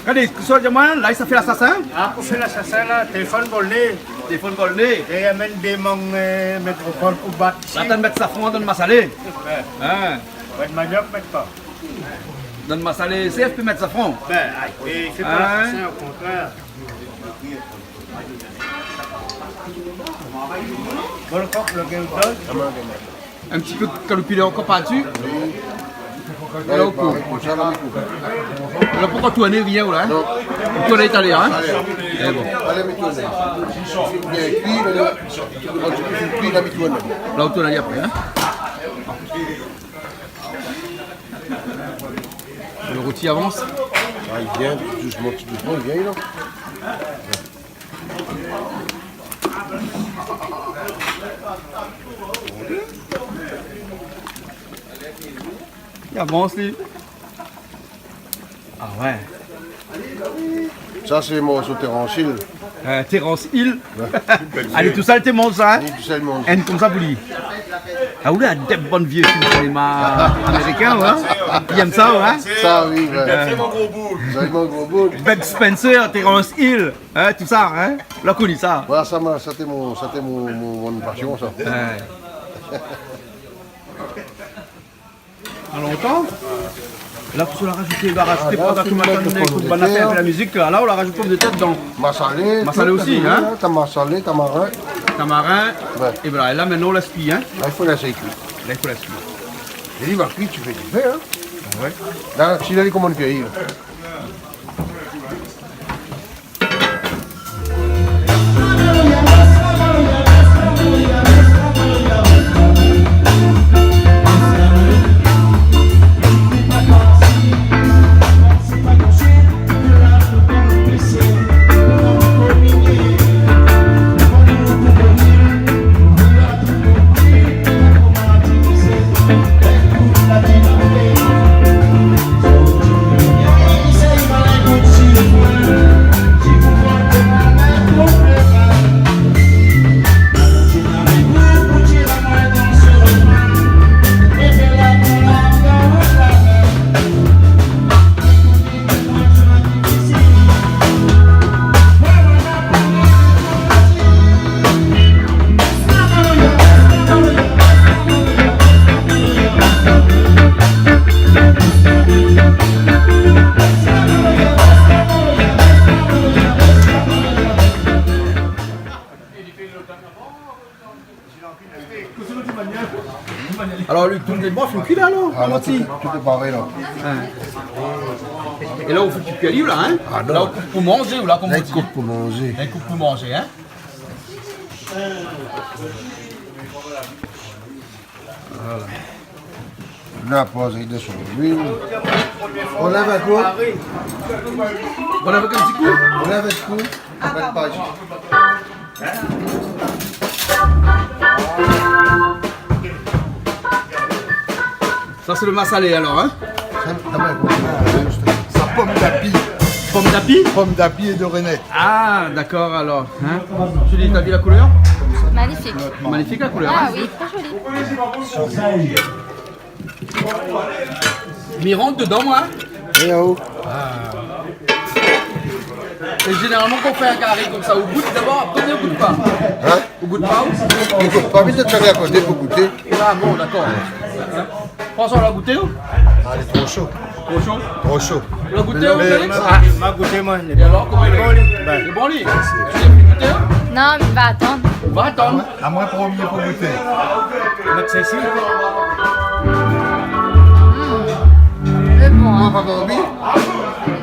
Gardé, kosa ou di amoin, la, sa i fé lasasin ? Ah, pou fé lasasin, la, téléfone volé. Téléfone volé. É amenn dé mang, euh, métropol pou bat isi. La, tann mèt safran dan le masalé. Ouais. Hein ? Ouais, maniok, mèt pa. Dan le masalé sèf, pi mèt safran. Ben, ay, é fé pa lasasin, o kontrèr. Bon, le kok, le gars, donn. In ti pé kaloupilé ankor par dsi. La, ou koup. La, pankor tourné rien, la, hein ? Non. Ou tourn italien, hein ? Italien. Eh bon. Alé, mi tourn. Bien kui, mé la, kan ou kui, la, mi tourn. La, ou tourn apré, hein ? Le roti i avans. Ah, li vien dousman, dousman, li vien, la. Li avans, li. Ah ouais. Sa, sé morso Terence Hill. Euh, Terence Hill. Ouais. Alé, tousèl té manz sa, hein ? Li tousèl manz. Ène konmsa pou li. Ah, ou la, dé bann vié film sinéma amérikin, ouais. Li èm sa, ouais. Sa, oui, ouais. Euh, sé mon gro bout. Sé mon gro bout. Bud Spencer, Terence Hill, hein, tout sa, hein. Ou la koni sa. Voilà, sa, ma, sa té mon, sa té mon, mon, mon pasion, sa. Ouais. A lontan. La, pou sa, ou la rajout, ou la rajout, ah, la, pou sa, ou la mèt tomat, le pomdetèr, tout bann afèr, la mizik, la, la, ou la rajout pomdetèr dedan. Masalé, masalé tout, osi, hein ? Tamarin, masalé, tamarin. Tamarin. Ouais. É voilà, é la, mintnan, ou lès kui, hein ? La, i fo lès kui. La, i fo lès kui. É li va kui, ti fé, ti fé, hein ? Ah ouais. La, si la, li komann kui, la. Alor, Luc, tout lé bon, fine kui la, alor ? Ah, la, tout lé, tout lé paré, la. Hein. É la, ou fé kui ali, la, hein ? Ah, non. La, ou koup pou manzé, ou la, konm ou di. La, i koup pou manzé. La, i koup pou manzé, hein ? Voilà. La poz ali dan son luil. On lèv in kou. On lèv in ti kou. On lèv in kou. Sa sé lo masalé alor, in ? Sa, sa pom d'api. Pom d'api ? Pom d'api é de renèt. Ah, dakor alor. In ? Julie, ou la vi la koulèr ? Magnifique. Magnifique la koulèr, in ? Ah oui, très joli. Mi rant dedan, moin. É, oh. Ah. É zénéralman, kan ou fé in kari konmsa, ou gout dabor, apré ou gout pa ? In ? Ou gout pa, ou ? Mi gout pa, mi done ali a koté pou gouté. Ah bon, dakor. François, ou la gouté, ou ? Ah, lé tro sho. Tro sho ? Tro sho. Ou la gouté, ou, Félix ? Ah, ma gouté, moin. É alor, koman i lé ? Lé bon, li. Bin. Lé bon, li ? Ou la gouté, ou ? Non, mi va atann. Ou va atann. Amoin promié pou gouté. Mèt sa isi. Mm. Lé bon, in. Ou la pa anvi ? Lé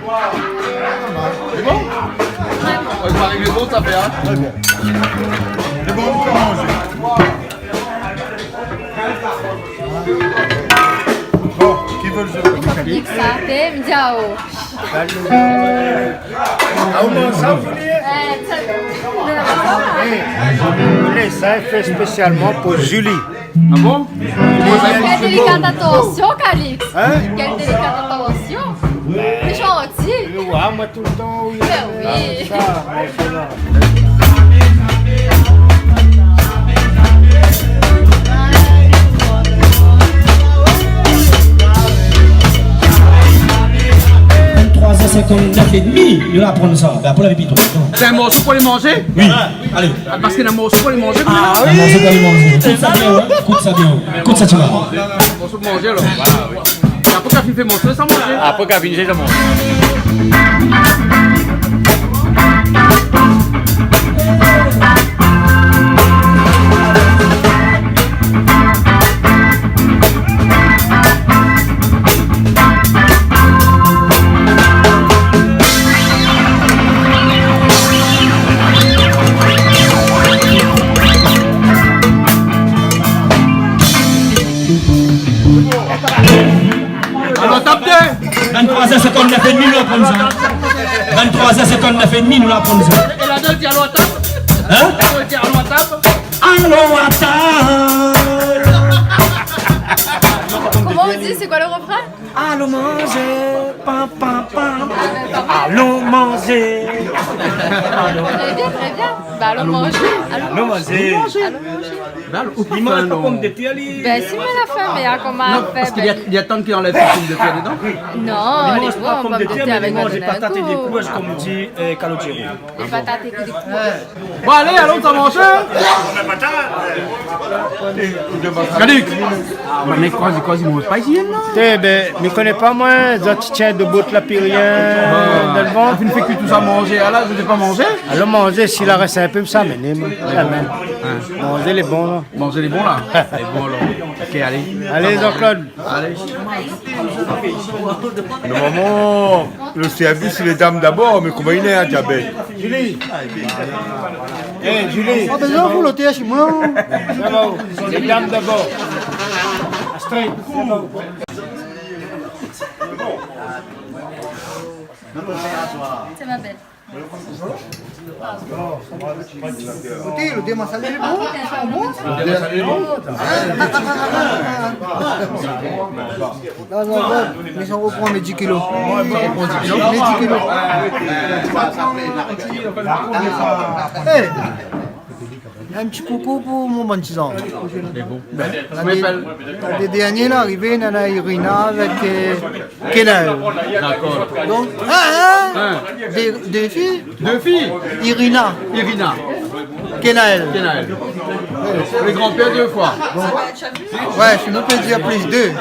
bon ? Tré bon. Oué, i paré lé bon, sa fé, in ? Tré bon. Lé bon, nou pé manzé. Bon, ki vé lo zot ? Sa fé mi di, ah, oh. Ah, ou manz sa, ou fini ? Eh, sa, de la maison, là. Eh, sa lé fé spésialman pou Julie. Ah bon ? Quelle délicate attention, Calix. In ? Quelle délicate attention. Lé zanti. Ou oi, moin, toultan, oui. Bin oui. Ah, sa, moin, sé la. Vingt-trois heures cinquante-neuf et demi, nou la pran sa. Bin, pou la vi pito. Sé in morso pou alé manzé ? Oui. Alé. Ah, parske na morso pou alé manzé, kan mèm. Ah oui. Na morso pou alé manzé. Ékout sa bien, in. Ékout sa bien. Ékout sa, ti voi. Morso pou manzé, alor. Voilà, oui. É apré, kan ou fini fé morso, sa manzé. Apré, kan ou fini, sa manzé. Alor, tap dé. Vingt-trois heures cinquante-neuf et demi, nou la pran sa. Vingt-trois heures cinquante-neuf et demi, nou la pran sa. É la dé, di alon a tab. In ? La dé, di alon a tab. Alon a tab. Comment on dit, c'est quoi le refrain ? Alon manzé, pam, pam, pam. Alon manzé. Très bien, très bien. Bah, alon manzé. Alon manzé. Alon manzé. Bin, ou pé fé, non ? Bin, si, moin la fé, mé koman fé, bin, i atann k'i anlèv lé pomdetèr dedan. Non, lé bon, pomdetèr, mé i manz patat é dé kou, konm di, euh, Calogero. Lé patat é dé kou. Bon, alé, alon, sa manzé. Calix. Ah, mé koman, koman i manz pa isi, non ? Té, bin, mi koné pa, moin, zot i tien dobout la, pi rien dan lo vant. Ah, ou fine fé kui tout sa manzé, ala, ou vé pa manzé ? Alon manzé, si la rès in pé, sa, mé, mé, la mèm. In. Manzé lé bon, la. Manzé lé bon, la. Lé bon, alor. Ok, alé. Alé, Jean-Claude. Alé. Normalman, lo sèrvis, sé lé dam dabor, mé koman i lé, in, diabèt ? Julie. Eh, Julie. Ah, bin, non, fo loté, sé moin. Sa va, lé dam dabor. Astrid. C'est ma belle. Ékout, lo dé masalé lé bon. Lo dé masalé lé bon. Non, non, non, mé sa, ou pran mé dix kilos. Mé dix kilos. Eh, in ti koukou pou mon bann ti zanfan. Lé bon. Bin, la, lé, lé dernié la arivé, nana Irina avèk, euh, Kenaël. Dakor. Donk, ah, in, dé, dé fiy. Dé fiy. Irina. Irina. Kenaël. Kenaël. Le grand-père deux fois. Oué, sinon, ou pé dir plis dé.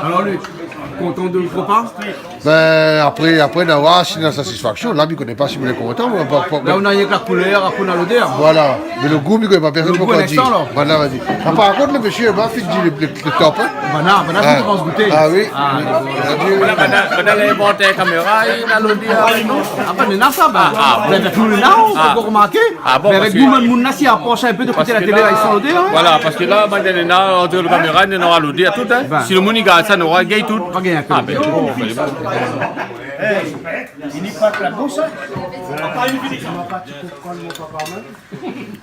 Alor, Luc, kontan de lo repa ? Bin, apré, apré, na oir si na satisfaksion. La, mi koné pa si ou lé kontan, ou pa, pa. La, ou na rienk la koulèr, apré ou na lodèr. Voilà. Mé lo gou, mi koné pa, pèrsone pa ankor di. Lo gou, alor. Voilà, vas-y. Ah, par kont, lo mésyé laba, fine di lo, lo, lo top, in. Voilà, voilà, sé in gran gouté. Ah oui. Ah, oui. Voilà, voilà, voilà, lé bon, té kaméra, li la lodèr. Ah, bin, mé na sa, bin. Ah, Bin, tout le moun la, ou la pa romarké. Ah bon, mé avèk nou, bann moun la, si i aprosh in pé de koté la télé la, i san lodèr, in. Voilà, parske la, bann néna, an déor la kaméra, néna lodèr, tout, in. Si le moun i gard sa, nora gingn tout. Nora gingn in pé. Ah, bin, bon, bin, bon. Li pa la boush, in.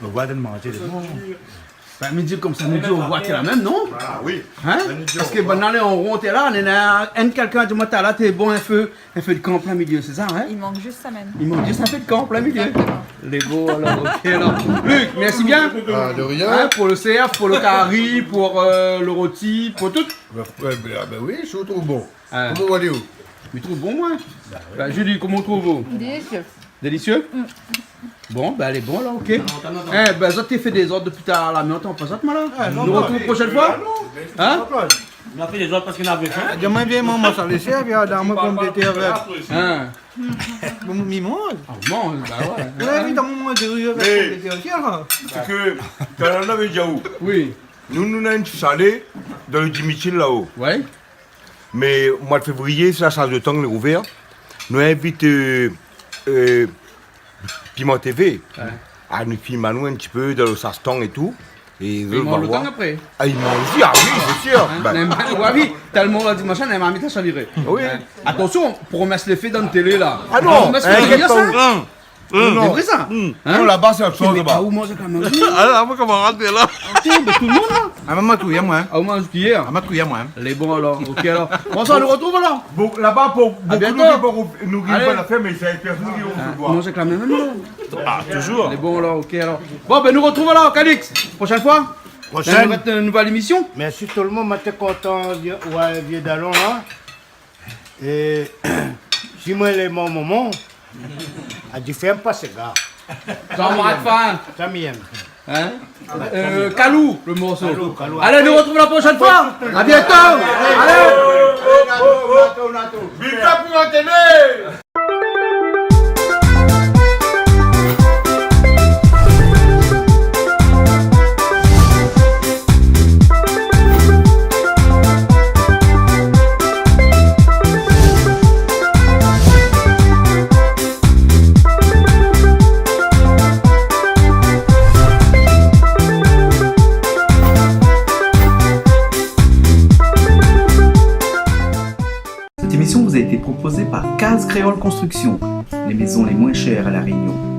Ou voi de manzé, lé bon. Bin, mi di konmsa, nou di ou voi ke la mèm, non ? Ah oui. In ? Parske bann la lé an ron, té la, néna in kèlkin la di amoin, talèr, té bon, in fé, in fé de kan an plin milié, sé sa, in ? I mank zis sa mèm. I mank zis in fé de kan an plin milié. Exactement. Lé bon, alor, OK, alor. Luc, mèrsi bien. Ah, de rien. In, pou le sèrf, pou le kari, pou, euh, le roti, pou tout. Bin, bin, ah, bin oui, sirtou bon. Ah. Koman ou i trouv ? Mi trouv bon, moin. Bin, Julie, koman ou trouv ? Délicieux. Délicieux ? Mm. Bon, bin, lé bon, la, OK. In, bin, zot té fé dézord dopi talèr la, mé atann pa zot, moin, la. Ah, non, non. Nou artrouv proshèn foi. Ah, non. In ? Nou la fé dézord parske nou lavé fin. Ah, domin, vien, momon, sa lé sèrv, vien, donn amoin pomdetèr vèr. In. Bon, mi manz. Ah, ou manz, ba ouais. Ou la vi, donn amoin dé ri vèr pomdetèr osi, alor. Mé sé ke, talèr nou lavé di aou. Oui. Nou, nou néna in ti salé dan le Dimitri la-o. Ouais. Mé moi de févrié, sa, sa le tan lé ouvèr. Nou invit, euh, euh, Piment TV. Ouais. Ah, nou film anou in ti pé dan le sas tang é tout. É Piment le tang apré. Ah, i manz osi, ah oui, sé sir. In, bin. Mé, mé, ouais, oui, tèlman ou la di machin, mé marmit la chaviré. Oui. In. Atansion, promès lé fé dan le télé, la. Ah non, promès lé fé, inkièt pa ou. In. Non. Sé vré sa. Hmm. In ? Non, laba, sé ot shoz, laba. Mé, ah, ou manz kan mèm. Ah, la, mon kamarad lé la. Atann, mé tout le moun, la. Ah, mé moin la touy, moin. Ah, ou manz kiyèr. Ah, moin la touy, moin. Lé bon, alor. OK, alor. Bon, sa, nou artrouv, alor. Bon, laba, pou, pou nou, nou, nou, nou, nou la fé, mé sé pèrsone ki va resevwar. Manz kan mèm, alor. Ah, toujours. Lé bon, alor. OK, alor. Bon, bin, nou artrouv, alor, Calix. Proshèn foi. Proshèn. Dann nouvèl, nouvèl émisyon. Mèrsi tout le moun, moin té kontan, vié, ouais, vié dalon, la. É si moin lé mor momon, a di fèrm pa séga. Jean-Marc Fin. Sa mi èm. In ? Euh, Kalou, le morso. Kalou, Kalou. Alé, nou artrouv la proshèn foi. A bientôt. Alé. Vita pou la télé. Cette émission vous a été proposée par Case Créole Construction, les maisons les moins chères à La Réunion.